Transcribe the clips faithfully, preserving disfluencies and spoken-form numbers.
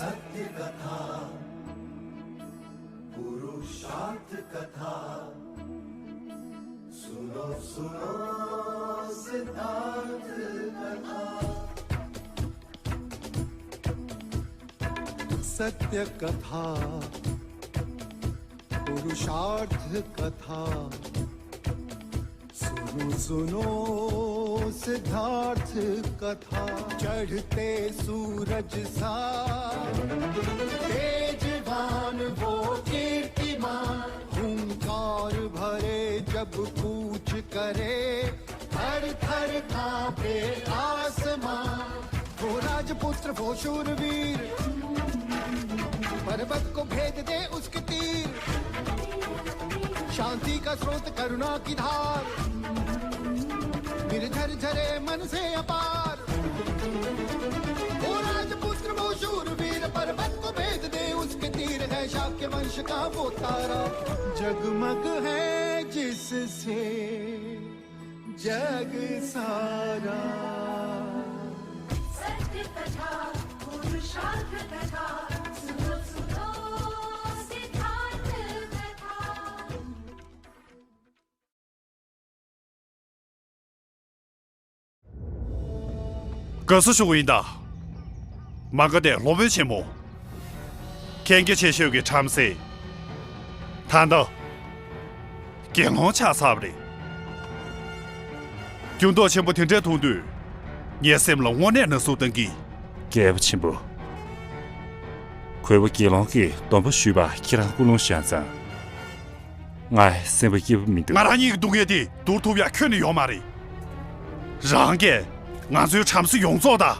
सत्य कथा, पुरुषार्थ कथा, सुनो सुनो सिद्धार्थ कथा। सत्य कथा, पुरुषार्थ कथा, सुनो सुनो सिद्धार्थ कथा। चढ़ते सूरज सा तेजवान वो कीर्तिमान, हुंकार भरे जब कूच करे, थर थर कांपे आसमां। वो राजपुत्र वो शूरवीर, पर्वत को भेद दे उसके तीर। शांति का स्रोत करुणा की धार, निर्झर झरे मन से अपार। वो राजपुत्र वो शूरवीर, पर्वत को भेद दे उसके तीर। है शाक्य वंश का वो तारा, जगमग है जिससे जग सारा। सत्य कथा, पुरुषार्थ कथा, सुनो सुनो सिद्धार्थ कथा। ག་ས་ཞུ་གི་ཡིན་ད། མ་ག་དེ་སློབ་དཔོན་ཆེན་མོ། མཁྱེན་རྒྱ་ཆེ་ཤོས་ཀྱི་བྲམ་ཟེ། ད་ལྟ། དགེ་སློང་ཆགས་ཚར་བ་རེད། འགྱུར་ལྡོག་ཆེན་པོ་དེ་འདྲ་མཐོང་དུས། ངའི་སེམས་ལ་དངོས་གནས་ན་ཟུག་བཏང་གི། རྒྱལ་པོ་ཆེན་པོ། གུས་པ་དགེ་སློང་གིས་སྡོམ་པ་ཞུས་པ་ཁྱེད་རང་ཀུན་སློང་བཞག་ཙང་། ངའི་སེམས་པ་སྐྱིད་པོ་མི་འདུག་ང་རང་ཉིད་ཀྱི་སྡུག་བསྔལ་དེ་བསྡུར་ཐུབ་ཡ་ཁྱོན་ནས་ཡོད་མ་རེད། རང་གིས་ང་ཚོའི་བྲམ་ཟེ་ཡོངས་རྫོགས་དང་།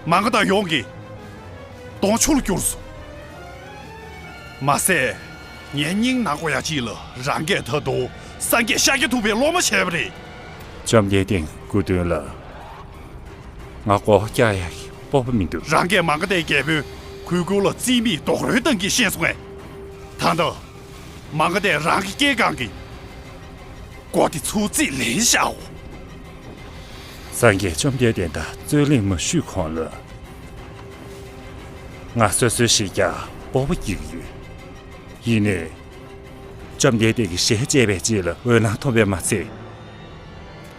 མ་ག་དང་ཡོངས་ཀྱི་གདོང་ཆུ་ལ་བསྐྱུར་སོང་། མ་ཟད། ངའི་སྙིང་ནག་པོ་ཡ་གཅིག་ལ་རང་གིས་ད་དུང་སངས་རྒྱས་ཤཱཀྱ་ཐུབ་པའི་སློབ་མ་བྱས་པ་རེད། བཅོམ་ལྡན་འདས་སྐུ་མདུན་ལ་ང་མགོ་བོ་བཀྱག་ཡ་གི་སྤོབས་པ་མི་འདུག་རང་གིས་མ་ག་དའི་རྒྱལ་པོའི་གུས་བཀུར་ལ་རྩིས་མེད་རྡོག་རོལ་བཏང་གི་ཤེས་སོང་ངས། ད་ལྟ། མ་ག་དེ་རང་གི་སྐྱེས་སྒང་གི་མགོ་དེ་ཚུར་རྩིས་ལེན་བཞག་འོ། སངས་རྒྱས་བཅོམ་ལྡན་འདས་དང་རྩོད་གླེང་མ་ཞུས་གོང་ལ། ང་སོ་སོའི་ཞིག་ཀྱང་སྤོབས་པ་སྐྱེ་གི་ཡོད། ཡིན་ནའི། བཅོམ་ལྡན་འདས་ཀྱི་ཞལ་མཇལ་བའི་རྗེས་ལ་འོད་སྣང་ཐོབ་པས་མ་ཚད།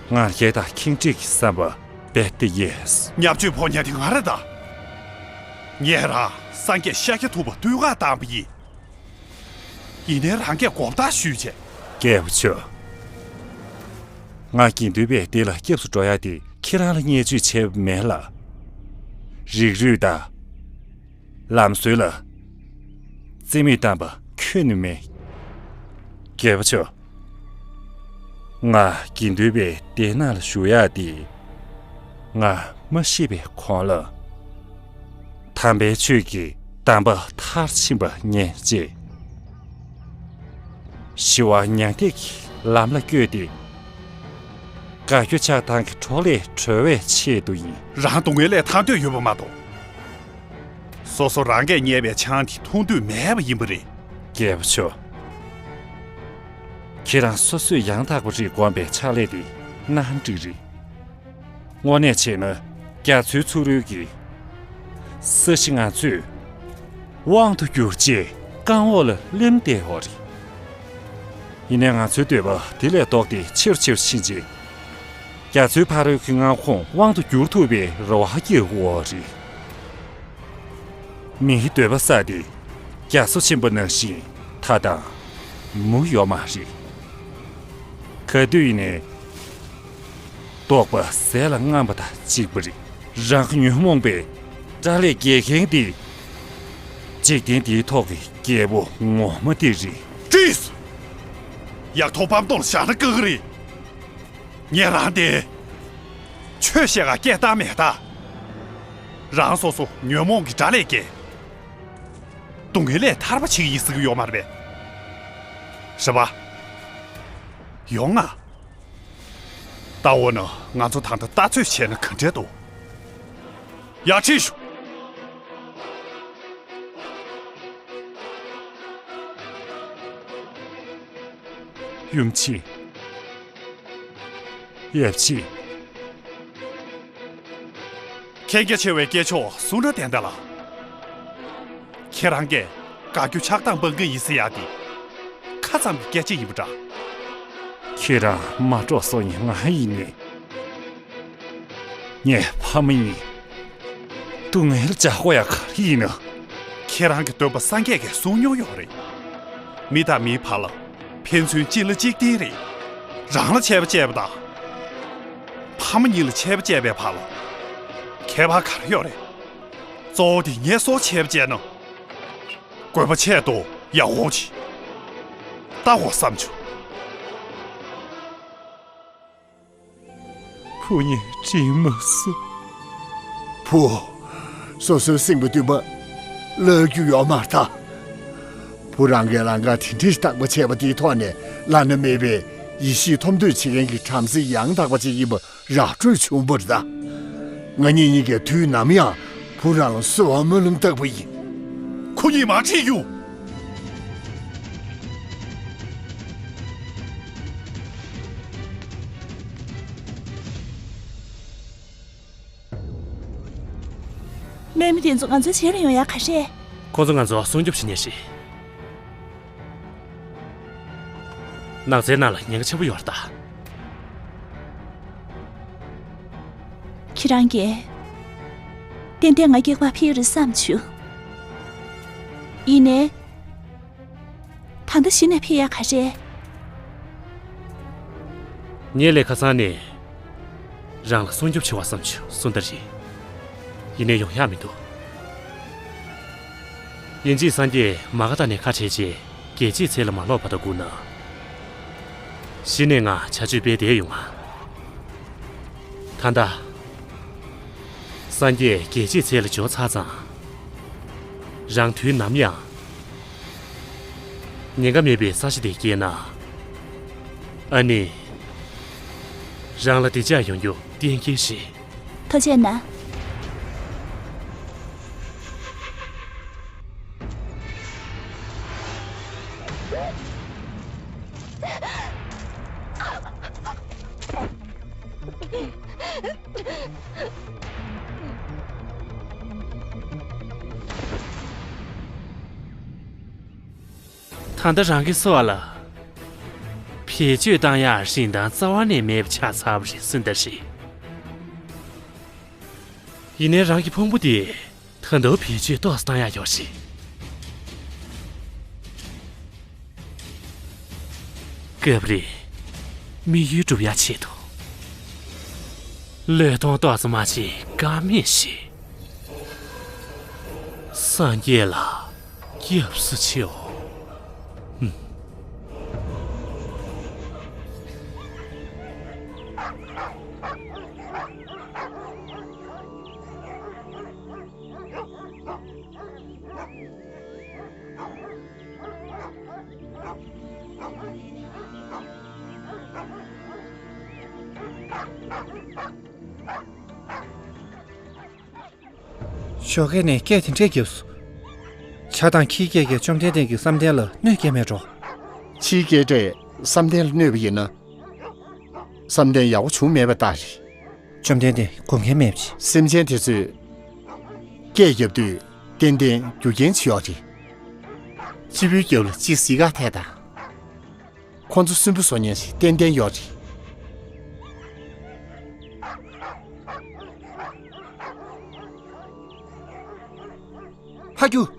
ང་རྒྱལ་དང་ཁེངས་དྲེགས་ཀྱི་བསམ་པ་རྦད་དེ་ཡལ། བརྙས་བཅོས་ཕོག་མཁན་དེ་ང་རེད་ད། ངས་རང་སངས་རྒྱས་ཤཱཀྱ་ཐུབ་པ་བཏུལ་ག་བཏང་པ་ཡིན། ཡིན་ནའི་རང་གིས་མགོ་བཏགས་ཞུས་བྱས། རྒྱལ་པོ་མཆོག་ང་དགེ་འདུན་པའི་སྡེ་ལ་སྐྱབས་སུ་འགྲོ་ཡ་དེ་ཁྱེད་རང་ལ་བརྙས་བཅོས་བྱས་པ་མེད་ལ། རིགས་རུས་དང་། ལམ་སྲོལ་ལ་རྩིས་མེད་བཏང་པ་ཁྱོན་ནས་མེད། རྒྱལ་པོ་མཆོག་ང་དགེ་འདུན་པའི་སྡེ་ནང་ལ་ཞུགས་ཡག་དེ་ང་མ་ཤི་བའི་གོང་ལ། དམ་པའི་ཆོས་ཀྱི་གདམས་པ་མཐར་ཕྱིན་པ་ཉན་ཅེས། ཞི་བ་མྱང་འདས་ཀྱི་ལམ་ལ་བསྐྱོད་དེ། དགའ་སྐྱོ་ཆགས་སྡང་གི་འཕྲོ་ལས་གྲོལ་བའི་ཆེད་དུ་ཡིན། རང་སྡུག་བསྔལ་ལས་ཐར་འདོད་ཡོད་པ་མ་གཏོགས། སོ་སོ་རང་གིས་བརྙས་པའི་ཆང་དེ་འཐུང་འདོད་མེད་པ་ཡིན་པ་རེད། རྒྱལ་པོ་མཆོག་ཁྱེད་རང་སོ་སོས་ཡང་དག་པ་རེད་དགོངས་པའི་ཕྱག་ལས་དེ་གནང་འགྲིག་རེད། དངོས་གནས་བྱས་ན་རྒྱ་མཚོའི་ཚུ་རོལ་གྱིས་ས་གཞི་ང་ཚོས་དབང་དུ་བསྒྱུར་ཅེས་རྐང་འོག་ལ་སླེབས་བསྡད་ཡོད་རེད། ཡིན་ནའི་ང་ཚོའི་འདོད་པ་དེ་ལས་ལྡོག་སྟེ་ཆེ་རུ་ཆེ་རུཕྱིན་རྗེས། རྒྱ་མཚོའི་ཕ་རོལ་གྱི་མངའ་ཁོངས་དབང་དུ་བསྒྱུར་ཐུབ་པའི་རེ་བ་སྐྱེ་ཡོད་རེད། མིའི་འདོད་པ་བསགས་ཏེ་རྒྱ་མཚོ་ཆེན་པོ་ནང་བཞིན་མཐའ་དང་མུ་ཡོད་མ་རེད། ག་དུས་ཡིན་ནའི་རྟོགས་པ་ཟས་ལ་རྔམ་པ་དང་གཅིག་པ་རེད། རང་གི་ཉོན་མོངས་པའི་དགྲ་ལས་རྒྱལ་མཁན་དེ་འཇིག་རྟེན་འདིའི་ཐོག་གི་རྒྱལ་པོ་ངོ་མ་དེ་རེད། ཀྲིས། ཡག་ཐོག་པམ་ཏོག་ལ་བཞག་ན་དཀའ་གི་རེད། ངས་རང་དེ། ཆོས་བཤད་ག་སྐད་བཏང་མེད་ད། རང་སོ་སོ་ཉོན་མོངས་ཀྱི་དགྲ་ལས་རྒྱལ། སྡུག་བསྔལ་ལས་ཐར་པ་བྱེད་ཀྱི་ཡིན་ཟེར་གྱི་ཡོད་མ་རེད་པས། རེད་པ། ཡོང་ང་། ད་འོ་ན་ང་ཚོ་ད་ལྟ་ལྟ་ཚོད་བྱས་ན་ག་འདྲས་འདུག་ཡར་ཁྲིད་ཤོག་ཡུམ་ཆེ། ཡབ་ཆེ། མཁྱེན་རྒྱ་ཆེ་བའི་སྐྱེས་མཆོག་གསུང་རབ་བསྟན་ད་ལ། ཁྱེད་རང་གིས་དགའ་སྐྱོ་ཆགས་སྡང་སྤང་གི་ཡིན་ཟེར་ཡག་དེ་ཁ་ཙམ་གྱི་སྐད་ཆ་ཡིན་པ་འདྲ། ཁྱེད་རང་མ་འགྲོ་སོང་ཡིན་ང་ཡིན་ནི། ངའི་ཕ་མ་ཡིན། སྡུག་བསྔལ་རྒྱག་དགོས་ཡག་ག་རེ་ཡིན་ནི། ཁྱེད་རང་གི་སྟོན་པ་སངས་རྒྱས་ཀྱིས་གསུངས་མྱོང་ཡོད་རེད། མི་དང་མིའི་བར་ལ་ཕན་ཚུན་གཅིག་ལ་གཅིག་བརྟེན་རེད། རང་ལ་ཆད་པ་བཅད་པ་དང་། ཕ་མ་གཉིས་ལ་ཆད་པ་བཅད་པའི་བར་ལ་ཁྱད་པར་ག་རེ་ཡོད་རེད། གཙོ་བོ་དེ་ངས་སུར་ཆད་པ་བཅད་ན། དགོས་པ་ཆེད་དུ་ཡག་འོང་ཅི། ལྟ་དགོས་བསམ་བྱུང་། བུ་ངས་དྲན་མ་སོང་། བུ། སོ་སོའི་སེམས་ཀྱི་འདུན་པ་བརླག་རྒྱུ་ཡོད་མ་རེད་ད། བུ་རང་གིས་ལམ་ཁ་དེ་འདྲའི་བརྟག་པ་བྱས་པ་དེའི་ཐོག་ནས་བླ་ན་མེད་པའི་ཡེ་ཤེས་ཐོབ་འདོད་བྱེད་མཁན་གྱི་བྲམ་ཟེ་ཡང་དག་པ་ཅིག་ཡིན་པ་ར་སྤྲོད་བྱུང་བ་རེད་ད། ང་གཉིས་གཉིས་ཀས་དུས་ནམ་ཡང་བུ་རང་ལ་གསོལ་བ་སྨོན་ལམ་བཏབ་པ་ཡིན། ཁོ་གཉིས་མ་ཁྲིད་རྒྱུ། དམག་མི་དེ་ཚོ་ང་ཚོའི་རྗེས་ལ་ཡོང་ཡག་ག་རེ་རེད། ཁོ་ཚོ་ང་ཚོ་སྲུང་སྐྱོབ་བྱེད་མཁན་རེད། ནགས་ཚལ་ནང་ལ་ཉེན་ཁ་ཆེན་པོ་ཡོད་རེད་ད། ཁྱེད་རང་གིས་ཏན་ཏན་ང་སྐྱེལ་བར་ཕེབས་རེད་བསམ་བྱུང་། ཡིན་ནའི། ད་ལྟ་གཞི་ནས་ཕེབས་ཡག་ག་རེ་རེད། ངས་ལས་ཁ་སང་ནས་རང་ལ་སྲུང་སྐྱོབ་བྱེད་པ་བསམ་བྱུང་སུ་འདྲ་རེད། ཡིན་ནའི་ཡོང་ཡག་མི་འདུག་ཡིན་གཅིག་སངས་རྒྱས་མ་ག་དྷ་ནས་ཁ་བྲལ་རྗེས་རྒྱལ་བྱེད་ཚལ་ལ་མ་ལོག་བར་དུ་སྒུག་ན། གཞི་ནས་ང་བྱ་སྤྱོད་སྤེལ་བསྡད་ཡོང་ང་། ད་ལྟ། སངས་རྒྱས་རྒྱལ་བྱེད་ཚལ་ལ་འབྱོར་ཚར་ཙང་། རང་དུས་ནམ་ཡང་ཉེན་ཁ་མེད་པའི་ས་ཆ་དེ་སྐྱེལ་ན། ཨ་ནི། རང་ལ་བདེ་འཇགས་ཡོང་རྒྱུ་གཏན་འཁེལ་རེད། ཐུགས་རྗེ་གནང་། ད་ལྟ་རང་གི་སྲོག་ལ་བེད་སྤྱོད་བཏང་ཡག་རིན་ཐང་རྩ་བ་ནས་མེད་པ་ཆགས་ཚར་བ་རེད་སུ་འདྲ་རེད། ཡིན་ནའི་རང་གི་ཕུང་པོ་དེ་ད་དུང་བེད་སྤྱོད་ཏོག་ཙམ་བཏང་ཡག་ཡོད་རེད། སྐབས་རེ་དམིགས་ཡུལ་སྒྲུབ་ཡག་ཆེད་དུ་བློས་གཏོང་ཏོག་ཙམ་མ་བྱེད་ཀ་མེད་ཞིག་སངས་རྒྱས་ལ་སྐྱབས་སུ་མཆིའོ། ཧུམ། ཞོགས་ཀས་ནས་སྐད་དེ་འདྲས་བརྒྱབ་སོང་། བྱ་དང་ཁྱིའི་སྐད་ཀྱིས་བཅོམ་ལྡན་འདས་ཀྱི་བསམ་གཏན་ལ་གནོད་སྐྱེལ་མེད་འགྲོ། ཁྱིའི་སྐད་སྒྲས་བསམ་གཏན་ལ་གནོད་པ་ཡིན་ན། བསམ་གཏན་ཡག་པོ་བྱུང་མེད་པའི་རྟགས་རེད། བཅོམ་ལྡན་འདས་དགོངས་འགལ་མེད་པ་བྱེད། སེམས་ཅན་དེ་ཚོས་སྐད་བརྒྱབ་དུས་ཏན་ཏན་རྒྱུ་རྐྱེན་ཅིག་ཡོད་རེད། སྤྱི་བོའི་རྒྱབ་ལ་གཅིག་བཟི་ག་ཐལ་དང་། ཁོ་ཚོ་སུན་པོ་བཟོ་མཁན་ཞིག་ཏན་ཏན་ཡོད་རེད། ཕར་རྒྱུག་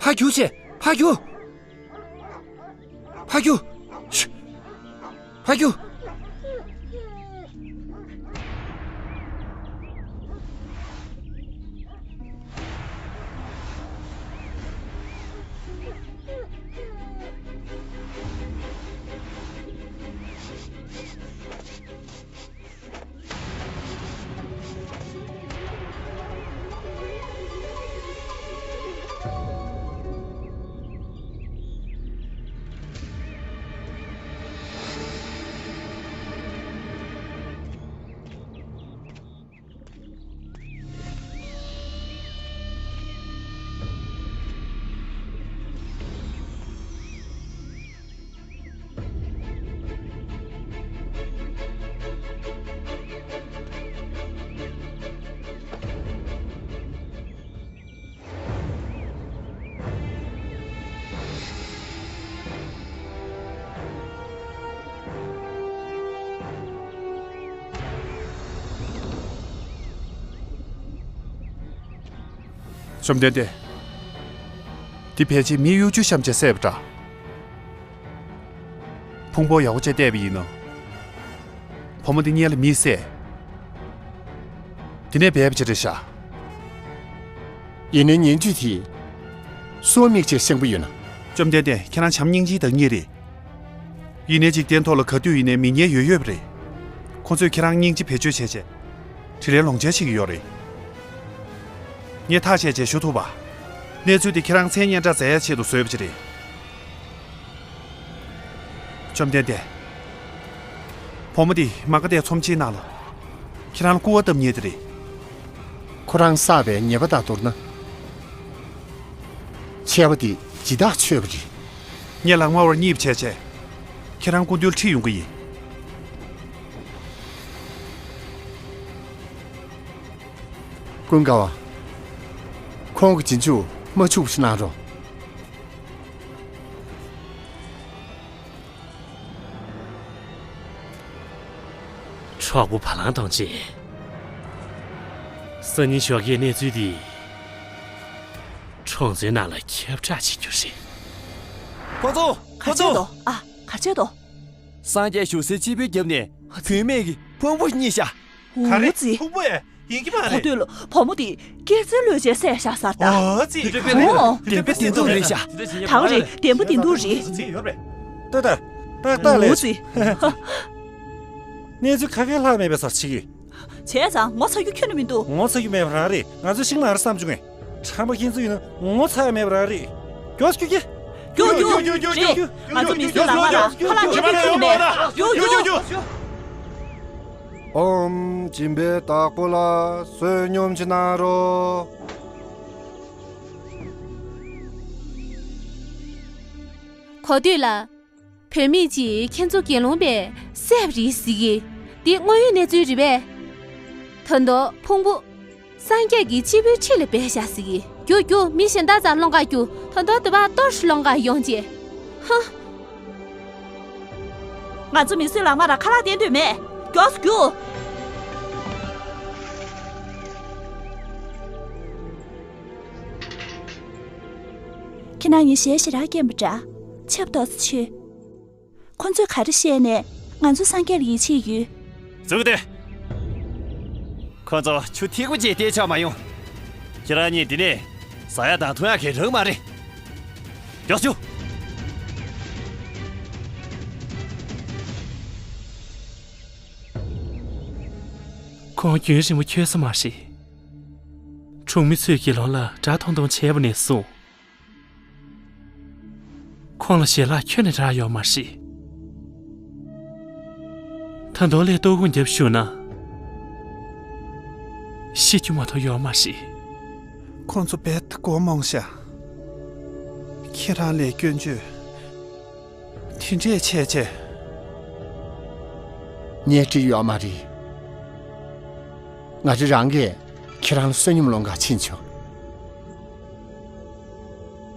ཕར་རྒྱུག་བྱས། ཕར་རྒྱུག་ཕར་རྒྱུག་ཕར་རྒྱུག་བཅོམ་ལྡན་འདས། འདི་ཕལ་ཆེར་མི་གཡོ་སྒྱུ་བཤམས་བྱས་བསད་པ་འདྲ། ཕུང་པོ་ཡག་པོ་བྱས་བལྟས་པ་ཡིན་ན། བུ་མོ་འདི་སྔོན་ལ་མིས་བསད། དེ་ནས་སྦས་པ་ཅིག་རེད་ཤག། ཡིན་ནའི་ཉེན་བཅུད་དེ་སུའི་མིག་ཆེས་ཤེས་པོ་ཡོད་ན། བཅོམ་ལྡན་འདས། ཁྱེད་རང་བྱམས་སྙིང་རྗེ་ལྡང་མཁན་རེད། ཡིན་ནའི་འཇིག་རྟེན་ཐོག་ལ་ག་དུས་ཡིན་ནའི་མི་ངན་ཡོད་ཡོད་པ་རེད། ཁོང་ཚོས་ཁྱེད་རང་སྙིང་རྗེ་བེད་སྤྱོད་བྱས་བྱས། དྲིན་ལན་ལོག་འཇལ་བྱེད་ཀྱི་ཡོད་རེད། ངས་ཐག་བཅད་བྱས་ཞུ་ཐུབ་པ། གནས་ཚུལ་དེ་ཁྱེད་རང་མཚན་སྙན་གྲགས་མཛད་ཡ་ཆེད་དུ་བཟོས་པ་ཅིག་རེད། བཅོམ་ལྡན་འདས། བུ་མོ་འདི་མ་ག་དྷའི་ཚོམས་ཆེན་ནང་ལ། ཁྱེད་རང་ལ་སྐུར་བ་བཏབ་མཁན་དེ་རེད། ཁོ་རང་བསགས་པའི་ཉེས་པ་དང་བསྡུར་ན། ཆད་པ་འདི་ཇི་ལྟར་ཆོད་པ་རེད། ངས་ལག་དམར་བ་གཉིས་བྱས་བྱས། ཁྱེད་རང་སྐུ་མདུན་ཁྲིད་ཡོང་གི་ཡིན། ཀུན་དགའ་བ། ཁོང་གི་རྗེས་འཇུག་མ་འཆུག་པ་ཞིག་གནང་རོགས། གྲོགས་པོ་བ་ལང་བཏང་རྗེས། སང་ཉིན་ཞོགས་ཀའི་གནས་ཚུལ་འདི་གྲོང་ཚོའི་ནང་ལ་ཁྱབ་བསྒྲགས་བྱེད་རྒྱུ་རེད། ཁོ་ཚོ། ག་ཁོ་བྱས་ཚོ། འདུག་ཨ། ག་བྱས་འདུག་སངས་རྒྱས་བཞུགས་སའི་སྤྱིལ་བུའི་རྒྱབ་ནས་བུད་མེད་ཀྱི་ཕུང་པོ་རྙེད་ཤག། ག་རེ། ཨུ་ཙི། ཕུང་པོ་ཡ། ཡིན་གྱི་མ་གོ་རེད། དུས་ལ་བུ་མོ་དེ་སྐེ་ཚེ་ལོས་བྱས་བསད་བཞག་ཟེར་ད། ཨོ་ཙི། ཨོ། བདེན་པ་བདེན་སྡུག་རེད་ཤག། ད་ག་རེད། བདེན་པ་བདེན་སྡུག་རེད། ཙི་ཡོད་རེད། ཏོ་ཏོ། ཏག་ཏག་ལས། ཨོ་ཙི། གནས་ཚུལ་ག་གེ་ལྷག་མེད་པའི་སར་ཕྱིན་གྱི། བྱས་ཙང་ངོ་ཚ་རྒྱུ་ཁྱོན་ནས་མི་འདུག་ངོ་ཚ་རྒྱུ་མེད་པ་རང་རེད། ང་ཚོ་ཤིང་ནགས་རེད་བསམ་བྱུང་ངས། ཁྲམ་པ་ཁྱེད་ཚོ་ཡིན་ན་ངོ་ཚ་ཡ་མེད་པ་རང་རེད། མགྱོགས་སུ་རྒྱུགས་ཀྱི། རྒྱུགས་རྒྱུགས་རྒྱུགས་རྒྱུགས། རེད། ང་ཚོ་མི་སེར་ལག་དམར་ལ་ཁ་ལག་སྟེར་ཐུབ་ཀྱི་མེད། རྒྱུགས་རྒྱུགས། ཨོམ། སྦྱིན་པའི་བདག་པོ་ལ་བསོད་སྙོམས་ཅིག་གནང་རོགས། གོ་ཐོས་ལ། བུད་མེད་ཅིག་ཁྱེད་ཚོ་དགེ་སློང་པས་བསད་པ་རེད་ཟེར་གི། འདི་དངོས་ཡོད་གནས་ཚུལ་རེད་པས། ད་དུང་ཕུང་པོ། སངས་རྒྱས་ཀྱི་སྤྱིལ་བུའི་འཁྲིས་ལ་སྦས་བཞག་ཟེར་གི། རྒྱུགས་རྒྱུགས། མི་གཞན་དག་ཚང་སློང་ག་རྒྱུགས། ད་དུང་འདི་པར་གཏོར་རུ་སློང་ག་ཡོང་རྗེས། ཧ། ང་ཚོ་མི་སེར་ལག་དམར་ལ་ཁ་ལག་སྟེར་འདོད་མེད། མགྱོགས་སུ་རྒྱུགས། ཁྱེད་རང་ཡིན་ཞེས་ཞེ་དྲག་སྐྱེན་པ་འདྲ། ཆབ་ཏོག་ཙམ་མཆོད། ཁོ་ཚོས་ག་རེ་བཤད་ནས་ང་ཚོ་སངས་རྒྱས་ལ་ཡིད་ཆེས་ཡོད། ཟུག་སྟེ། ཁོ་ཚོ་ཆུ་ཐིགས་པ་ཅིག་སྟེར་ཆོག་མ་ཡོང་། ཁྱེད་རང་གཉིས་འདི་ནས་ཟ་ཡ་དང་འཐུང་ཡ་གང་ཡང་རག་མ་རེད། མགྱོགས་བྱུང་། ཁོང་རྒྱུན་རིང་པོ་འཁྱོལ་ས་མ་རེད། གྲོང་མི་ཚོས་དགེ་སློང་ལ་དགྲ་མཐོང་མཐོང་བྱས་པ་ནས་བཟུང་། ཁོང་ལ་ཞལ་ལག་ཁྱོན་ནས་རག་ཡོད་མ་རེད། ད་དུང་སླད་ལྟོ་དགོང་རྒྱབ་བཞུགས་ན། ཤི་རྒྱུ་མ་གཏོགས་ཡོད་མ་རེད། ཁོང་ཚོ་རྦད་དེ་མགོ་རྨོངས་ཤག། ཁྱེད་རང་ལས་སྐྱོན་བརྗོད། དེ་འདྲས་བྱས་བྱས། ངས་བྲིས་ཡོད་མ་རེད། ང་རི་རང་གིས་ཁྱེད་རང་ལ་བསོད་སྙོམས་སློང་ག་ཕྱིན་ཆོག།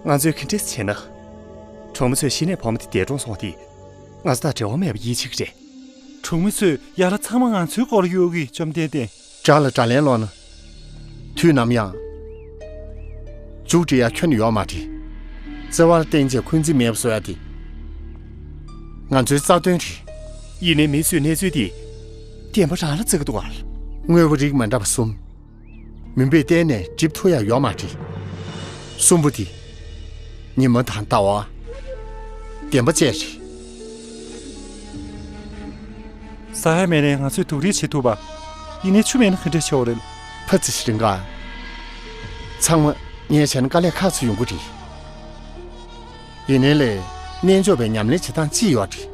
ང་ཚོས་ག་འདྲས་བྱས་ན། གྲོང་མི་ཚོས་གཞི་ནས་བུ་མོ་དེ་འདས་གྲོངས་སོང་བ་དེ། ང་ཚོ་དང་འབྲེལ་བ་མེད་པ་ཡིད་ཆེས་ཀྱི་རེད། གྲོང་མི་ཚོས་ཡ་ལ་ཚང་མ་ང་ཚོའི་སྐོར་ལ་གཡོལ་གི། བཅོམ་ལྡན་འདས། དགྲ་ལ་དགྲ་ལན་སློག་ན། དུས་ནམ་ཡང་། མཇུག་སྒྲིལ་ཡ་ཁྱོན་ནས་ཡོད་མ་རེད། བརྩེ་བ་ལ་བརྟེན་བྱས་འཁོན་འཛིན་མེད་པ་བཟོ་ཡ་དེ། ང་ཚོའི་རྩ་དོན་རེད། ཡིན་ནའི་མི་ཚོས་གནས་ཚུལ་འདི་བདེན་པ་རང་ལ་བརྩི་གི་འདུག་ག། དངོས་པོ་རིགས་མ་འདྲ་བ་གསུམ། མུན་པས་གཏན་ནས་སྒྲིབ་ཐུབ་ཡ་ཡོད་མ་རེད། གསུམ་པོ་དེ། ཉི་མ་དང་ཟླ་བ། བདེན་པ་བཅས་རེད། ཟ་ཡ་མེད་ནའི་ང་ཚོས་སྡུག་རུས་བྱེད་ཐུབ་པ། ཡིན་ནའི་ཆུ་མེད་ན་ག་འདྲས་བྱེད་འོ་རེད། ཕ་ཙི་ཞིག་རིང་ག། ཚང་མ་ངས་བྱས་ན་དཀའ་ལས་ཁག་ཚོ་ཡོང་གི་རེད། ཡིན་ནའི་ལས་རྣལ་འབྱོར་པའི་ཉམས་ལེན་བྱེད་སྟངས་གཅིག་ཡོད་རེད།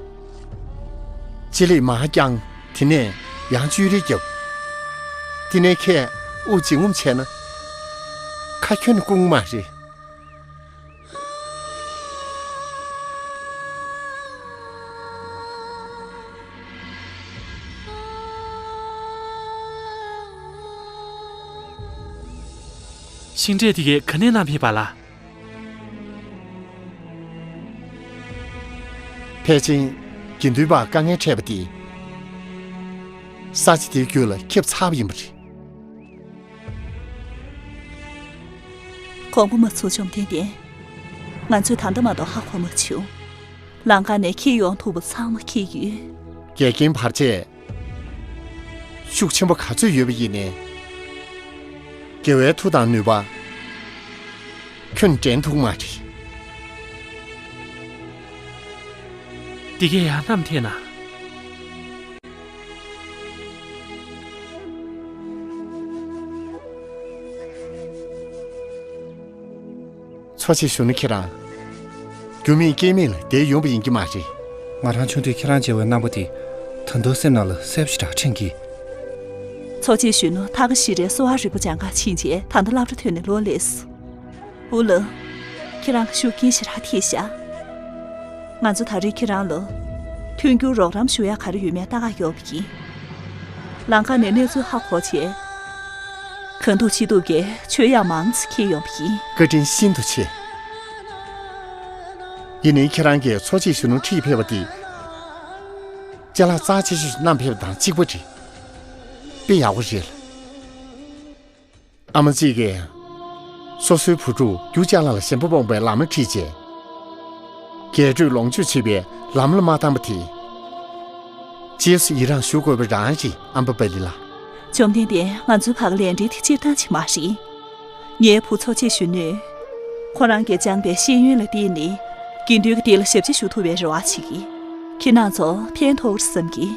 ཅི་ལས་མར་བརྐྱང་། དེ་ནས་ཡང་བཅུད་རེ་བརྒྱབ། དེ་ནས་ཁས་དབུགས་འབྱིན་རྔུབ་བྱས་ན། ཁ་ཁྱོན་ནས་སྐུང་མ་རེད། ཤིང་འབྲས་དེ་གས་ག་ནས་བླངས་ཕེབས་པ་ལ། ཕལ་ཆེར་དགེ་འདུན་པར་དཀའ་ངལ་འཕྲད་པ་དེ། ས་ཆ་དེའི་རྒྱུད་ལ་ཁྱབ་ཚར་བ་ཡིན་པ་རེད། དགོངས་པ་མ་ཚོམ་བཅོམ་ལྡན་འདས། ང་ཚོས་ད་ལྟ་མ་གཏོགས་ཧ་གོ་མ་བྱུང་། ལམ་ཁ་ནས་འཁྱེར་ཡོང་ཐུབ་པ་ཚང་མ་འཁྱེར་ཡོད། འགལ་རྐྱེན་བར་ཆད། ཤུགས་ཆེན་པོ་ག་ཚོད་ཡོད་པ་ཡིན་ནའི། རྒྱལ་བའི་མཐུ་དང་ནུས་པ། ཁྱོན་འགྲན་ཐུབ་མ་རེད། འདི་གས་ཡང་བསྣམས་ཐེན་ན། འཚོ་བྱེད་གཞོན་ནུ་ཁྱེད་རང་། རྒྱུ་མེད་རྐྱེན་མེད་ལ་བསྡད་ཡོང་པ་ཡིན་གྱི་མ་རེད། ང་རང་ཆུང་དུས་ཁྱེད་རང་མཇལ་བའི་རྣམ་པ་དེ། ད་དུང་སེམས་ནང་ལ་གསལ་པོ་ཞེ་དྲག་དྲན་གྱི། འཚོ་བྱེད་གཞོན་ནུ་ཐ་ག་ཤི་རའི་གསོ་བ་རིག་པ་སྦྱང་གར་ཕྱིན་རྗེས་ད་ལྟ་སློབ་གྲྭ་ཐོན་ནས་ལོ་ལས་སོ། ཨུ་ལགས། ཁྱེད་རང་གི་ཤུགས་རྐྱེན་ཞེ་དྲག་ཐེབས་ཤག་ང་ཚོ་ད་རེས་ཁྱེད་རང་ལ་མཐུན་འགྱུར་རོགས་རམ་ཞུ་ཡ་ག་རེ་ཡོད་མེད་ལྟ་ག་ཡོང་བ་ཡིན། ལམ་ཁ་ནས་གནས་ཚུལ་ཧ་གོ་བྱས། གང་ཐུབ་ཅི་ཐུབ་ཀྱིས་ཆོས་ཡང་མང་ཙམ་འཁྱེར་ཡོང་བ་ཡིན། བཀའ་དྲིན་ཤིན་ཏུ་ཆེ། ཡིན་ནའི་ཁྱེད་རང་གིས་འཚོ་བྱེད་གཞོན་ནུ་ཁྲིད་ཕེབས་པ་འདི། ཅ་ལག་རྩ་ཆེ་ཤོས་བསྣམས་ཕེབས་པ་དང་གཅིག་པ་རེད། དཔེ་ཡག་པོ་རེད། ཨ་མ་གཅིག་གིས། སོ་སོའི་བུ་ཕྲུག་རྒྱུ་ཅ་ལག་ལ་ཞེན་པ་སྤོང་པའི་ལམ་ལ་ཁྲིད་བྱས། རྒྱས་སྤྲོས་ལོངས་སྤྱོད་བྱེད་པའི་ལམ་ལ་མ་བཏང་པ་དེ། རྗེས་སུ་ཡི་རང་ཞུ་དགོས་པ་རང་རེད། ཨམ་པ་པ་ལི་ལགས། བཅོམ་ལྡན་འདས། ང་ཚོའི་བར་ལས་འབྲེལ་དེ་སྤྱིར་བཏང་ཞིག་མ་རེད། ངའི་བུ་འཚོ་བྱེད་གཞོན་ནུས། ཁོ་རང་གིས་སྦྱངས་པའི་ཤེས་ཡོན་ལ་བརྟེན་ནས། དགེ་འདུན་གྱི་སྡེ་ལ་ཞབས་ཕྱི་ཞུ་ཐུབ་པའི་རེ་བ་བྱེད་ཀྱི། ཁྱེད་རང་ཚོ་ཕན་ཐོགས་བསམ་གྱི།